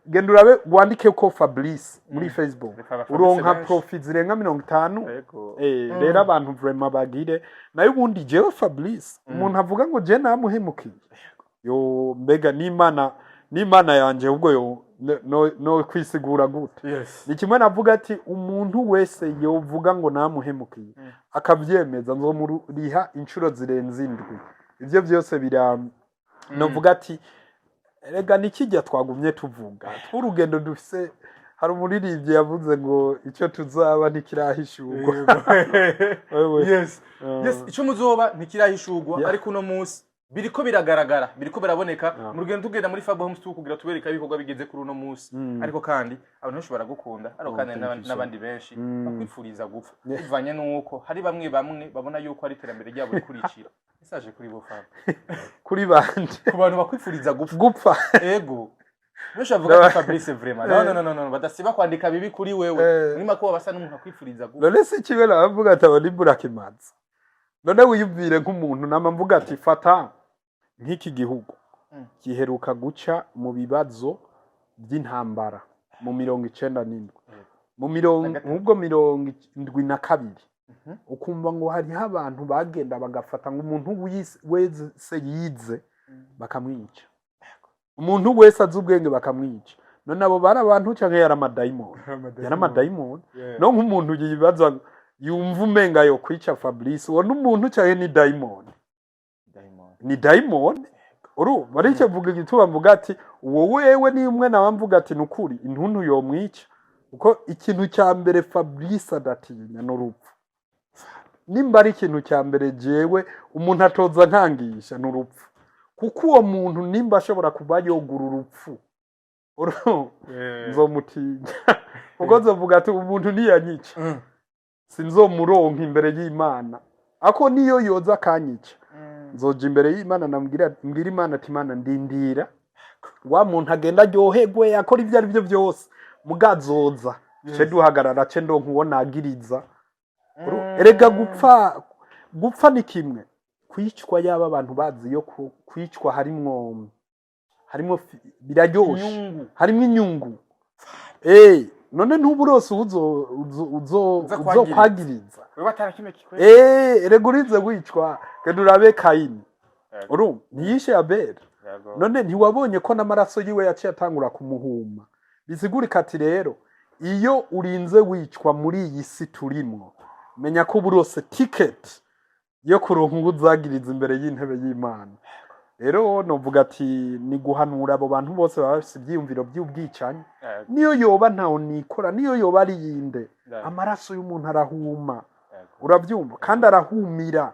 Genda urabe, wandike ko Fabrice muri Facebook, Reka ba Fabrice uronka benshi. profil zirenga 50. Yego. Rero abantu vraiment bagire nayo. Ubundi jewe Fabrice, umuntu avuga ngo je namuhemukiye, yo mbega n'Imana yanje ubwo yo no kwisigura gute? Ni kimwe navuga ati umuntu wese yovuga ngo namuhemukiye akavyemeza, nzomuriha inshuro zirenze indwi. Ivyo byose bira novuga ati erega nikijya twagumye tuvuga tw'urugendo dufise. Hari umuririmbyi yavuze ngo icyo tuzaba ntikirahishurwa. Wewe. Yes, icyo muzoba ntikirahishurwa, ariko uno munsi biriko biragaragara, biriko biraboneka. Mu rugendo tugenda muri Fab Homes 2 kugira tubereke aho ibikorwa bigeze kuri uno munsi. Ariko kandi abantu benshi baragukunda, ariko Oh, kandi thank you so n'abandi benshi bakwifuriza gupfa, bivanye n'uko hari bamwe bamwe babona yuko ari iterambere ryabo rikurikira. Message kuri bo, Fab? Kuri bande? Ku bantu bakwifuriza gupfa. Gupfa? Ego, benshi bavuga ati Fabrice vraiment, no, no, no, no, no, badasiba kwandika bibi kuri wewe. Muri make basa n'umuntu akwifuriza gupfa. None si kimwe nabavuga ati abo burakimazi. None wiyumvire nk'umuntu nama mvuga ati fata nk'iki gihugu giheruka guca mu bibazo by'intambara mu 97, mu mirongo Na gatatu. nk'ubwo 72, ukumva ngo hariho abantu bagenda bagafata ngo umuntu wese yize bakamwica, umuntu wese azi ubwenge bakamwica. None abo bari abantu canke yari amadayimoni? Yari amadayimoni. No nk'umuntu yibaza, yumva umenga yo kwica Fabrice, uwo n'umuntu canke ni dayimoni? Diamond. Ni dayimoni. Urumva aricyo mvuga, igituma mvuga ati uwo wewe ni umwe nawe mvuga ati nukuri intuntu yomwica, kuko ikintu cya mbere Fabrice adatinya n'urupfu. Nimba ari ikintu cya mbere jewe umuntu atoza nkangisha n'urupfu, kuko uwo muntu nimba ashobora kuba yogura urupfu, nzomutinya, kuko nzovuga ati umuntu niyanyica sinzomuronka imbere y'Imana. Ako niyo yoza akanyica, nzoja imbere y'Imana nambwira, mbwira Imana ati: "Imana, ndindira wa muntu agenda aryoherwe, akora ibyo ari byo byose, mugazoza ce duhagarara, ce ndonka uwo nagiriza." Erega gupfa, gupfa ni kimwe, kwicwa yaba abantu bazi yo kwicwa harimwo biraryoshe. Inyungu. Harimwo inyungu. None ntuba urose uzo uzo Uza kwagiriza. Uzokwagiriza. Wewe atarakimwe kikwe. Erega urize wicwa, genda urabe Kayini. Urumva ntiyishe Abeli? Yego. None ntiwabonye ko n'amaraso yiwe yaciye atangura kumuhuma? Bisigurika ati rero iyo urinze wicwa muri iyi si turimwo, menya ko uba urose ticket yo kuronka uwo uzagiriza imbere y'intebe y'Imana. Rero novuga ati ni guhanura abo bantu bose baba bafise ivyiyumviro by'ubwicanyi. Niyo yoba ntawo nikora, niyo yoba ari yinde, amaraso y'umuntu arahuma. Urabyumva? Kandi arahumira,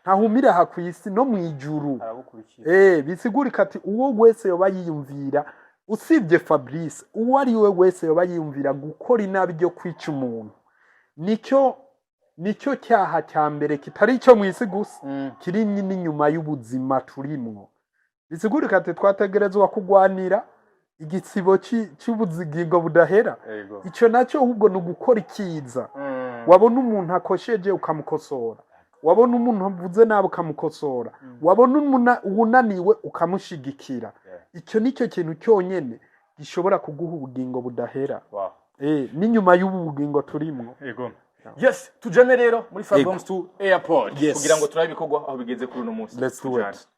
ntahumira aha ku isi, no mu ijuru. Aragukurikira. Bisigurika ati uwo wese yoba yiyumvira, usibye Fabrice, uwo ari we wese yoba yiyumvira gukora inabi ryo kwica umuntu, nicyo cyaha cya mbere kitari icyo mu isi gusa, kiri n'inyuma y'ubuzima turimwo. Bisigurika ati twategerezwa kugwanira igitsibo c'ubuzigingo budahera. Ico nacyo ahubwo ni ugukora ikiza. Wabona umuntu akosheje ukamukosora, wabona umuntu avuze nabi ukamukosora, wabona uwunaniwe ukamushigikira. Icyo nicyo kintu cyonyene gishobora kuguha ubugingo budahera. N'inyuma y'ubu bugingo turimwo. Yego. Yes, tujane rero muri Fab Yego. Homes 2 Airport kugira ngo turabe ibikorwa aho bigeze kuri uno munsi. Let's do Tujane. it.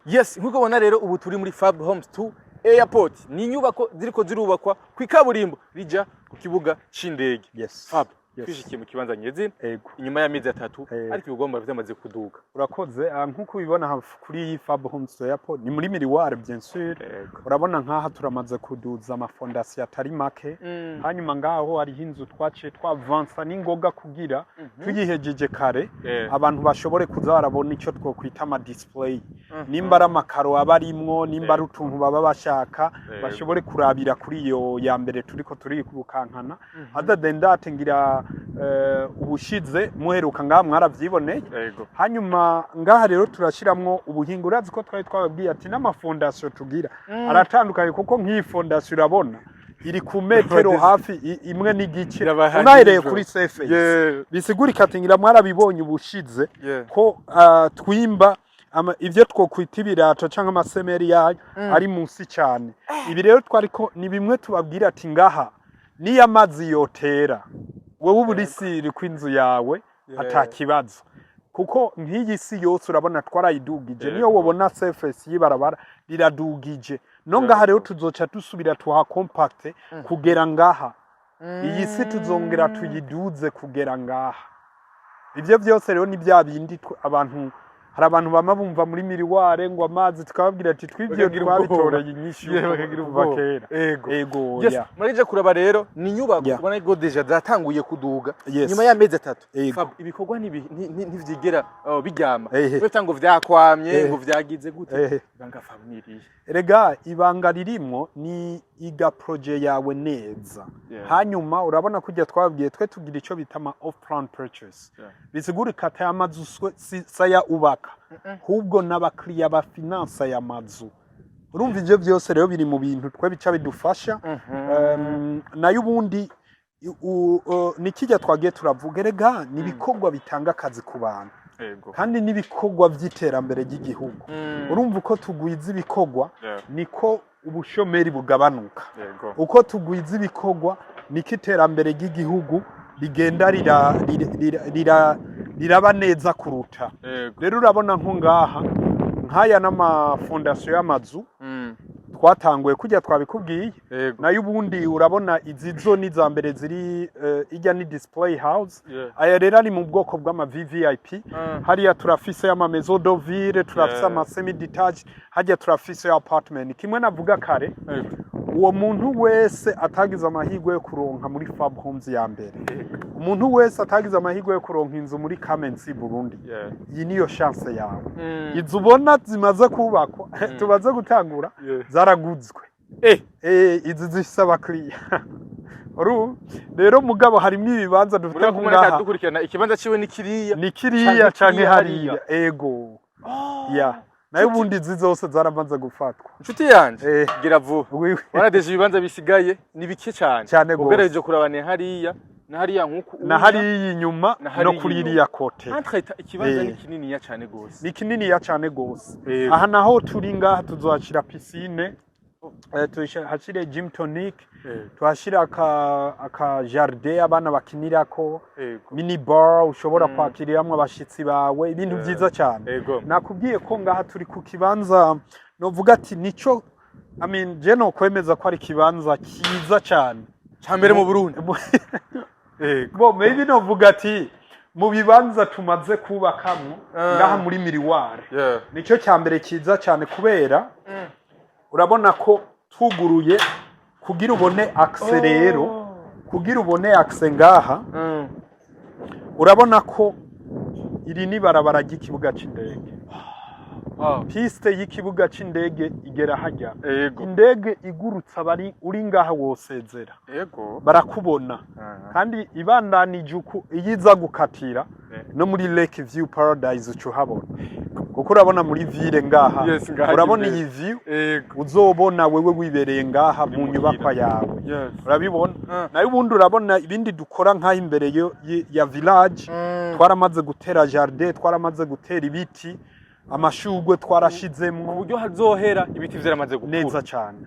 Yes, nkuko ubona rero ubu turi muri Fab Homes 2 Airport. Ni inyubako ziriko zirubakwa ku ikaburimbo rija ku kibuga c'indege. Fab, twishikiye mu kibanza nyezina inyuma y'amezi 3, ariko ibigomba byamaze kuduga. Urakoze. Nk'uko ubibona aha kuri Fab Homes Airport ni muri Miriware, bien sûr. Urabona nk'aha turamaze kuduza amafondasiyo atari make. Hanyuma ngaho hariho inzu twaciye twavansa n'ingoga kugira tuyihejeje kare, abantu bashobore kuza barabona icyo twokwita ama display, nimba ari amakaro aba arimwo, nimba ari utuntu baba bashaka, bashobore kurabira kuri iyo ya mbere turiko turirukankana. Other than that, ngira ubushize muheruka ngaha mwaravyiboneye. Hanyuma ngaha rero turashiramwo ubuhinga. Urazi ko twari twababwiye ati n'amafondasiyo tugira aratandukanye, kuko nk'iyi fondasiyo urabona iri ku metero hafi 1.5 Irabaha unahereye nijoro. kuri surface. Bisigurika ati ngira mwarabibonye ubushize ko twimba. ivyo twokwita ibirato canke amasemeri yayo ari munsi cyane. Ibi rero twariko ni bimwe tubabwira ati ngaha niyo amazi yotera, wewe uba uri sûr ko inzu yawe ata kibazo, kuko nk'iyi si yose urabona twarayidugije. Niyo wobona surface y'ibarabara riradugije no ngaha. Rero tuzoca dusubira tuha compacte kugera ngaha. Iyi si tuzongera tuyiduze kugera ngaha. Ivyo byose rero ni bya bindi abantu, hari abantu bama bumva muri miriware ngo amazi, tukababwira ati twibyo Bakagira ubwoba. twabitoreye inyishu Bakagira kuva ubwoba. kera. Ego. Yes, murije kuraba rero ni inyubako ubona ko déjà zatanguye kuduga nyuma y'amezi 3. Fab, ibikorwa ntivyigera biryama. Wese ngo vyakwamye, ngo vyagize gute? Ibanga, Fab, niriye? Erega ibanga ririmwo ni iga projet yawe neza. Hanyuma urabona kujya twabwiye, twe tugira icyo bita ama off plan purchase. Bisigura ikata y'amazu saya ubaka, ahubwo n'abakiriya bafinansa aya mazu. Urumva ivyo byose rero biri mu bintu twe bica bidufasha. Nayo ubundi ni kijya twagiye turavuga, erega ni ibikorwa bitanga akazi ku bantu kandi n'ibikorwa by'iterambere ry'igihugu. Urumva uko tugwiza ibikorwa niko ubushomeri bugabanuka. Uko tugwiza ibikorwa niko iterambere ry'igihugu rigenda riraba neza kuruta. Rero urabona nko ngaha, nk'aya n'ama fondation y'amazu twatanguye kujya twabikubwiye. Nayo ubundi urabona izi zo ni iza mbere ziri ijya ni display house. Aya rero ari mu bwoko bw'ama VVIP. Hariya turafise ama maison de ville, turafise ama semi detached, hajya turafise apartment. Kimwe navuga kare, uwo muntu wese atagize amahirwe yo kuronka muri Fab Homes ya mbere, umuntu wese atagize amahirwe yo kuronka inzu muri Kamensi Burundi, iyi niyo chance yawe. Izo ubona zimaze kubakwa, tumaze gutangura, zaraguzwe. Izi zifise abakiriya. Rero mugabo harimwo ibibanza dufite Muri nko kumwe ngaha. dukurikirana, ikibanza ciwe ni kiriya. Ni kiriya Canke canke kiriya. hariya. Ego, ya nayo ubundi izi zose zaramaze gufatwa. Inshuti yanje, gira vuba. Wiwe. Waradeje, ibibanza bisigaye ni bike cyane. Cyane gose. Ugerageje kurabane hariya na hariya nkuku Na hariya inyuma na no hariya kuri inyuma. iriya côté. Entre ikibanza ni kininiya cyane gose. Ni kininiya cane gose. Aha naho turi ngaha tuzohashira piscine, tuhashire gym tonic, tuhashire aka jardin abana bakinirako, mini bar ushobora kwakiriramwo abashitsi bawe, ibintu vyiza cyane. Nakubwiye ko ngaha turi ku kibanza novuga ati nico, I mean, je no kwemeza ko ari ikibanza cyiza cyane. Cambere mu Burundi. Bo maybe novuga ati mu bibanza tumaze kubakamwo ngaha muri miriware, nicyo cya mbere cyiza cyane, kubera urabona ko tuguruye kugira ubone accès. Rero kugira ubone accès ngaha, urabona ko iri ni barabara ry'ikibuga c'indege. Piste y'ikibuga c'indege igera hajya. Indege igurutse, abari uri ngaha wosezera, barakubona. Kandi ibandanije uku, iyo iza gukatira no muri Lake View Paradise uca uhabona, kuko urabona muri ville ngaha. Yes, ngaha urabona imbere. iyi view uzobona wewe wibereye ngaha mu muhira. nyubakwa yawe. Urabibona. Nayo ubundi urabona ibindi dukora nk'aho imbere ya village, twaramaze gutera jardin, twaramaze gutera ibiti, amashurwe twarashizemwo. Ku buryo hazohera ibiti vyaramaze gukura. Neza cyane,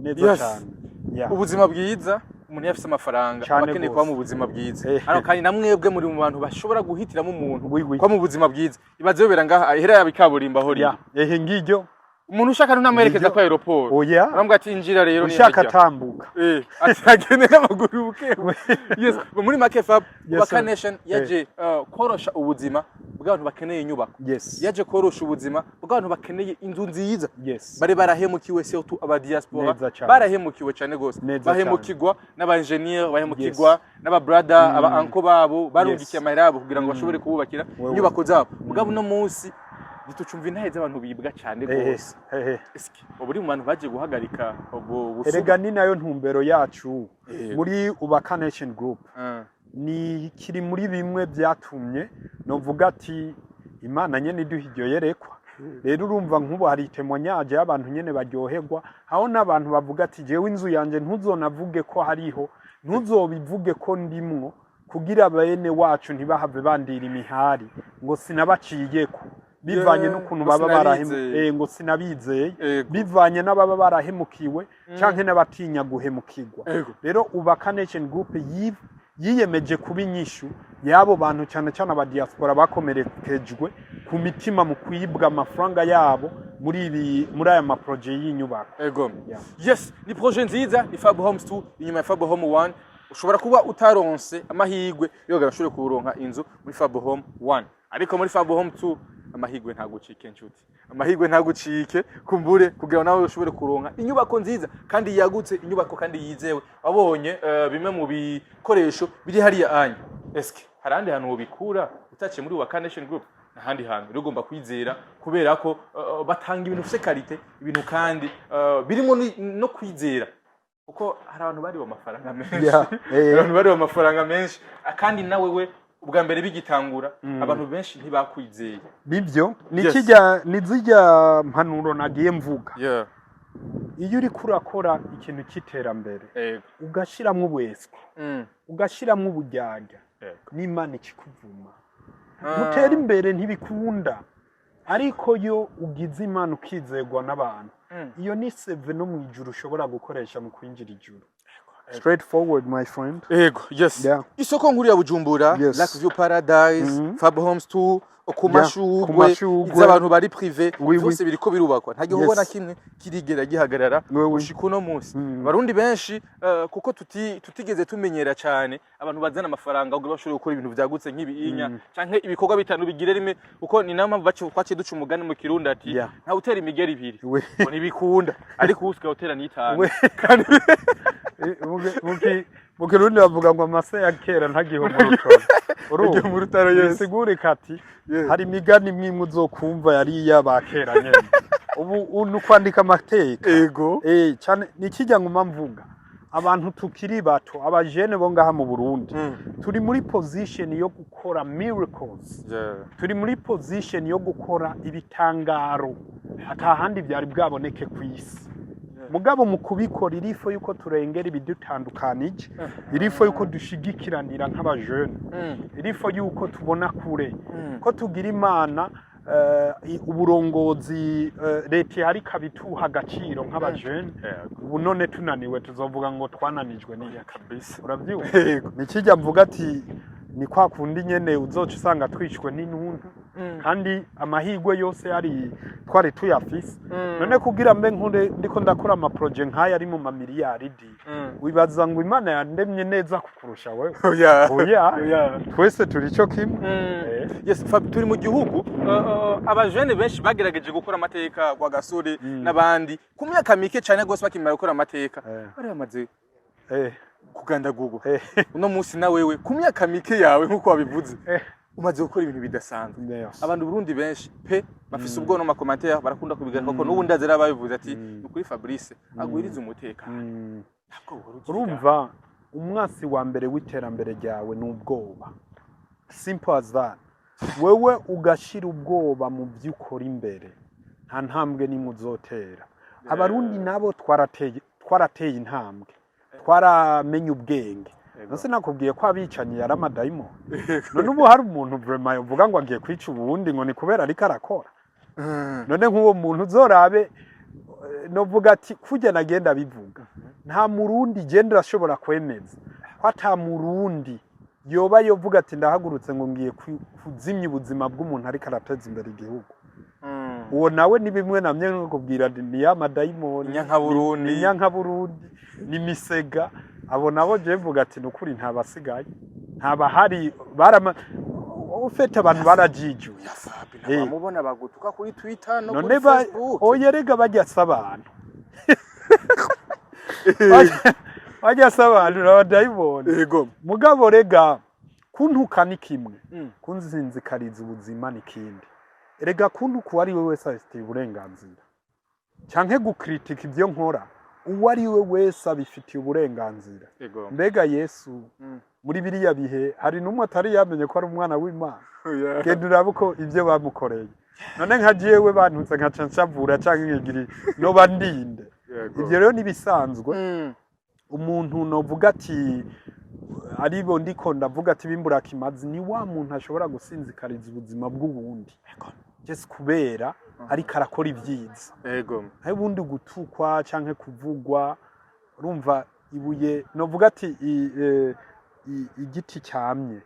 neza cyane. Yeah. Ubuzima bwiza, umuntu iyo afise amafaranga Cane aba akeneye gose. kuba mu buzima bwiza. Hano kandi namwebwe muri mu bantu bashobora guhitiramo umuntu Oui, oui. kuba mu buzima bwiza. Ibaze yobera ngaha ihera yaba ikaburimbo aho riri. Ehe, ngiryo. Umuntu ushaka ntunamwerekeza Ngiryo. ko aéroport. Oya. Aramubwira ati injira rero ni Ushaka hajya. tambuka. Ati agende n'amaguru buke. Yes, muri make, Fab, Yes, Ubaka sir. Nation yaje korosha ubuzima bw'abantu bakeneye inyubako. Yaje korosha ubuzima bw'abantu bakeneye inzu nziza. Bari barahemukiwe, surtout aba diaspora. Neza cane. Barahemukiwe cyane gose. Neza. Bahemukirwa n'aba engineer, bahemukirwa n'aba brother, aba uncle babo barungikiye amahera yabo kugira ngo bashobore kububakira Wewe. inyubako zabo. Mugabo uno munsi ntitucumva intahe z'abantu bibwa cyane gose. Eske ubu uri mu bantu bagiye guhagarika ubwo busuma? Erega ni nayo ntumbero yacu muri Ubaka Nation Group. Ni kiri muri bimwe byatumye novuga ati Imana nyene iduha iryo yerekwa. Rero urumva nk'ubu hari témoignage y'abantu nyene baryoherwa, aho n'abantu bavuga ati jewe inzu yanje ntuzonavuge ko hariho, ntuzobivuge ko ndimwo, kugira bene wacu ntibahave bandira imihari ngo sinabaciyeko. Bivanye n'ukuntu ngo baba sinabizeye. Ngo sinabizeye, bivanye n'ababa barahemukiwe canke n'abatinya guhemukirwa. Rero Ubaka Nation Group yiyemeje kuba inyishu y'abo bantu, cyane cyane aba diaspora bakomerekejwe ku mitima mu kwibwa amafaranga yabo muri aya ma projets y'inyubako. Yeah. Yes, ni projet nziza, ni Fab Homes 2 inyuma ya Fab Home 1. Ushobora kuba utaronse amahirwe yo ushobore kuronka inzu muri Fab Home 1, ariko muri Fab Home 2 amahirwe ntagucike, nshuti, amahirwe ntagucike. Kumbure kugira ngo nawe ushobore kuronka inyubako nziza kandi yagutse, inyubako kandi yizewe. Wabonye bimwe mu bikoresho biri hariya anya, eske hari ahandi hantu wobikura utaciye muri Ubaka Nation Group? N'ahandi hantu rero ugomba kwizera, kubera ko batanga ibintu bifite qualité, ibintu kandi birimo no kwizera, kuko hari abantu bariwe amafaranga menshi. Hari abantu bariwe amafaranga menshi, kandi nawe we ubwa mbere bigitangura abantu benshi ntibakwizeye. Nibyo, ni kijya ni zirya mpanuro nagiye mvuga. Iyo uriko urakora ikintu cy'iterambere, ugashiramwo ubweswa, ugashiramwo uburyarya, n'Imana ikikuvuma. Gutera imbere ntibikunda. Ariko yo ugize Imana ukizegwa n'abantu, iyo ni seve no mu ijuru ushobora gukoresha mu kwinjira ijuru. Straight forward, my friend. Ego, yes. Isoko nkuru ya Bujumbura, Lake View Paradise, Fab Homes 2, ku mashugwe, ku mashugwe. iz'abantu bari privé, Oui. byose biriko birubakwa. Nta gikorwa na kimwe kirigera gihagarara Oui. gushika uno munsi. Abarundi benshi, kuko tutigeze tumenyera cyane abantu bazana amafaranga kugira bashobore gukora ibintu vyagutse nk'ibiinya canke ibikorwa bitanu bigire rimwe, kuko ni nayo mpamvu twaciye duca umugani mu Kirundi ati ntawe utera imigeri ibiri ngo ntibikunda, ariko ubu usigaye utera n'itanu. Kandi mu Kirundi bavuga ngo amase ya kera ntagihe mu rutaro. Urumva? Ntagihe mu rutaro, yes. Bisigurika ati hari imigani imwe imwe uzokumva yari iy'aba kera nyene, ubu ni ukwandika amateka. Cyane ni kijya nguma mvuga, abantu tukiri bato, abajene bo ngaha mu Burundi, turi muri position yo gukora miracles, turi muri position yo gukora ibitangaro atahandi byari bwaboneke ku isi. Mugabo mu kubikora, il faut yuko turengera ibidutandukanije, il faut yuko dushigikiranira nk'abajene, il faut yuko tubona kure, ko tugira Imana, uburongozi, leta ihari ikabituha agaciro nk'abajene. Ubu none tunaniwe tuzovuga ngo twananijwe n'iya Kabisa. Urabyumva? Nikijya mvuga ati ni kwa kundi nyene uzoca usanga twishwe n'intuntu, kandi amahirwe yose yari twari tuyafise. None kugira mbe nkure ndiko ndakora ama projets nk'aya ari mu mamiliyaridi, wibaza ngo Imana yandemye neza kukurusha wewe? Oya. Oya. Oya. Twese turi cyo kimwe. Yes, Fab, turi mu gihugu abajene benshi bagerageje gukora amateka kwa Gasore n'abandi ku myaka mike cyane rwose bakimara gukora amateka bari bamaze kugandagurwa. Uno munsi na wewe ku myaka mike yawe, nk'uko wabivuze, umaze gukora ibintu bidasanzwe. Abantu Burundi benshi pe bafise ubwoba no ma commentaires barakunda kubigaruka ko n'ubu ndazi rero babivuze ati ni ukuri Fabrice agwirize umutekano. Ntabwo wari ugira. Urumva, umwasi wa mbere w'iterambere ryawe ni ubwoba, simple as that. Wewe ugashira ubwoba mu byo ukora imbere, nta ntambwe nimwe uzotera. Abarundi nabo twarateye intambwe, twaramenye ubwenge. Nose nakubwiye ko abicanyi yari amadayimoni? None ubu hari umuntu vraiment yovuga ngo agiye kwica ubundi ngo ni kubera ariko arakora? None nk'uwo muntu uzorabe, novuga ati kurya nagenda bivuga, nta Murundi genda urashobora kwemeza ko ata Murundi yoba yovuga ati ndahagurutse ngo ngiye kuzimya ubuzima bw'umuntu ariko arateza imbere igihugu. Uwo nawe ni bimwe namye nkubwira ni ya madayimoni. Inyankaburundi. Ni inyankaburundi, ni misega. Abo nabo je mvuga ati nukuri ntabasigaye, ntabahari, barama ufite abantu barajijuye. Ya Fabi, ntabamubona bagutuka kuri Twitter no None kuri ba Facebook? Oya, rega bajya se abantu, bajya se abantu n'abadayimoni. Mugabo rega kuntuka ni kimwe, kunzinzikariza ubuzima ni kindi. Erega kuntuka uwo ari we wese abifitiye uburenganzira, canke gukritika ibyo nkora, uwo ari we wese abifitiye uburenganzira. Mbega Yesu muri biriya bihe hari n'umwe atari yamenye ko ari umwana w'Imana? Genda urabe uko ibyo bamukoreye. None nka jewe bantutse nkaca nshavura canke nkigira noba ndinde? Ibyo rero nibisanzwe. Umuntu novuga ati aribo ndiko ndavuga ati bimbura kimazi ni wa muntu ashobora gusinzikariza ubuzima bw'uwundi. Just kubera ariko arakora ibyiza. Naho ubundi gutukwa canke kuvugwa, urumva ibuye, novuga ati igiti cyamye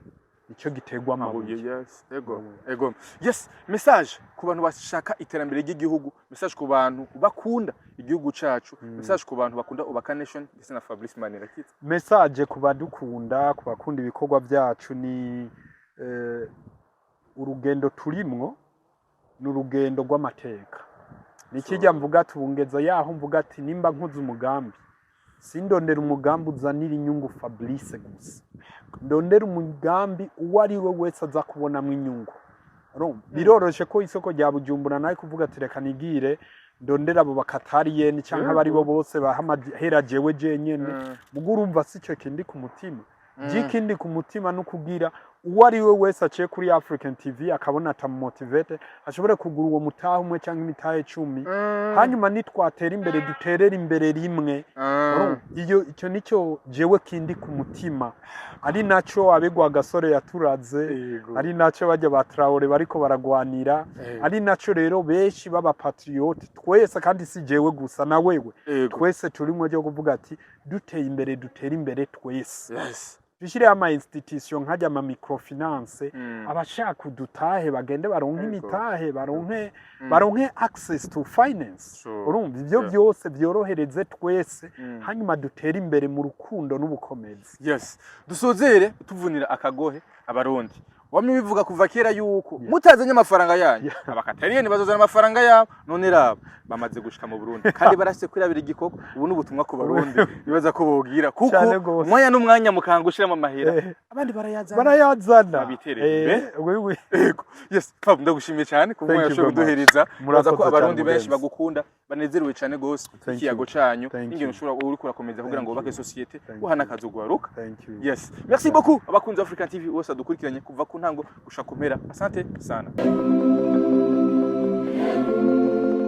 nicyo giterwa amabuye. Amabuye. Yes, ego, ego, yes. Message ku bantu bashaka iterambere ry'igihugu, message ku bantu bakunda igihugu cacu, message ku bantu bakunda Ubaka Nation ndetse na Fabrice Manirakiza. Message ku badukunda, ku bakunda ibikorwa byacu ni urugendo turimwo ni urugendo rw'amateka. Ni kijya mvuga ati ubungeza yaho mvuga ati nimba nkoze umugambi, sindondera umugambi uzanira inyungu Fabrice gusa, ndondera umugambi uwo ari we wese aza kubonamo inyungu. Urumva? Biroroshe ko isoko rya Bujumbura nawe kuvuga ati reka nigire ndondera abo bakatariyeni canke abo ari bo bose baha amahera jewe jenyene. Mugo urumva si cyo kindi ku mutima. Ikindi ku mutima no kugira uwo ari we wese aciye kuri African TV akabona atamumotivate ashobore kugura uwo mutahe umwe cyangwa imitahe 10, hanyuma nitwatera imbere duterere imbere rimwe. Urumva? Iyo icyo nicyo jewe kindi ku mutima, ari naco abegwa gasore yaturaze, ari naco bajya ba Traore bariko baragwanira, ari naco rero benshi b'aba patriote twese, kandi si jewe gusa, na wewe, twese turimo ryo kuvuga ati duteye imbere dutere imbere twese, dushyireho ama institution nkajya ama microfinance, abashaka udutahe bagende baronke imitahe, baronke access to finance. Urumva ivyo byose byorohereze twese, hanyuma dutere imbere mu rukundo n'ubukomezi. Yes, dusozere tuvunira akagohe Abarundi. Wamye bivuga kuva kera yuko mutazanye amafaranga yanyu, abakatariyeni bazozana amafaranga yabo. None raba bamaze gushika mu Burundi kandi barase kwirabira igikorwa. Ubu ni ubutumwa ku Barundi bibaza ko bogira kuko Cane gose. umwanya n'umwanya mukanga gushiramo amahera, abandi barayazana. Barayazana. Babiterera imbere. Oui, oui. Yego, yes. Fab, ndagushimiye cyane ku Thank mwanya you ushoboye very much. kuduhereza. Murakoze Nibaza ko cyane, Abarundi benshi mugenzi. bagukunda, banezerewe cyane gose Thank ikiyago you. canyu Thank n'ingene you. ushobora uriko urakomeza kugira ngo Thank wubake you. société, Thank uhana you. akazi ugwaruka. Thank you. Yes, merci beaucoup. Abakunzi ba African TV bose badukurikiranye kuva ku ntango gushika ku mpera, asante sana.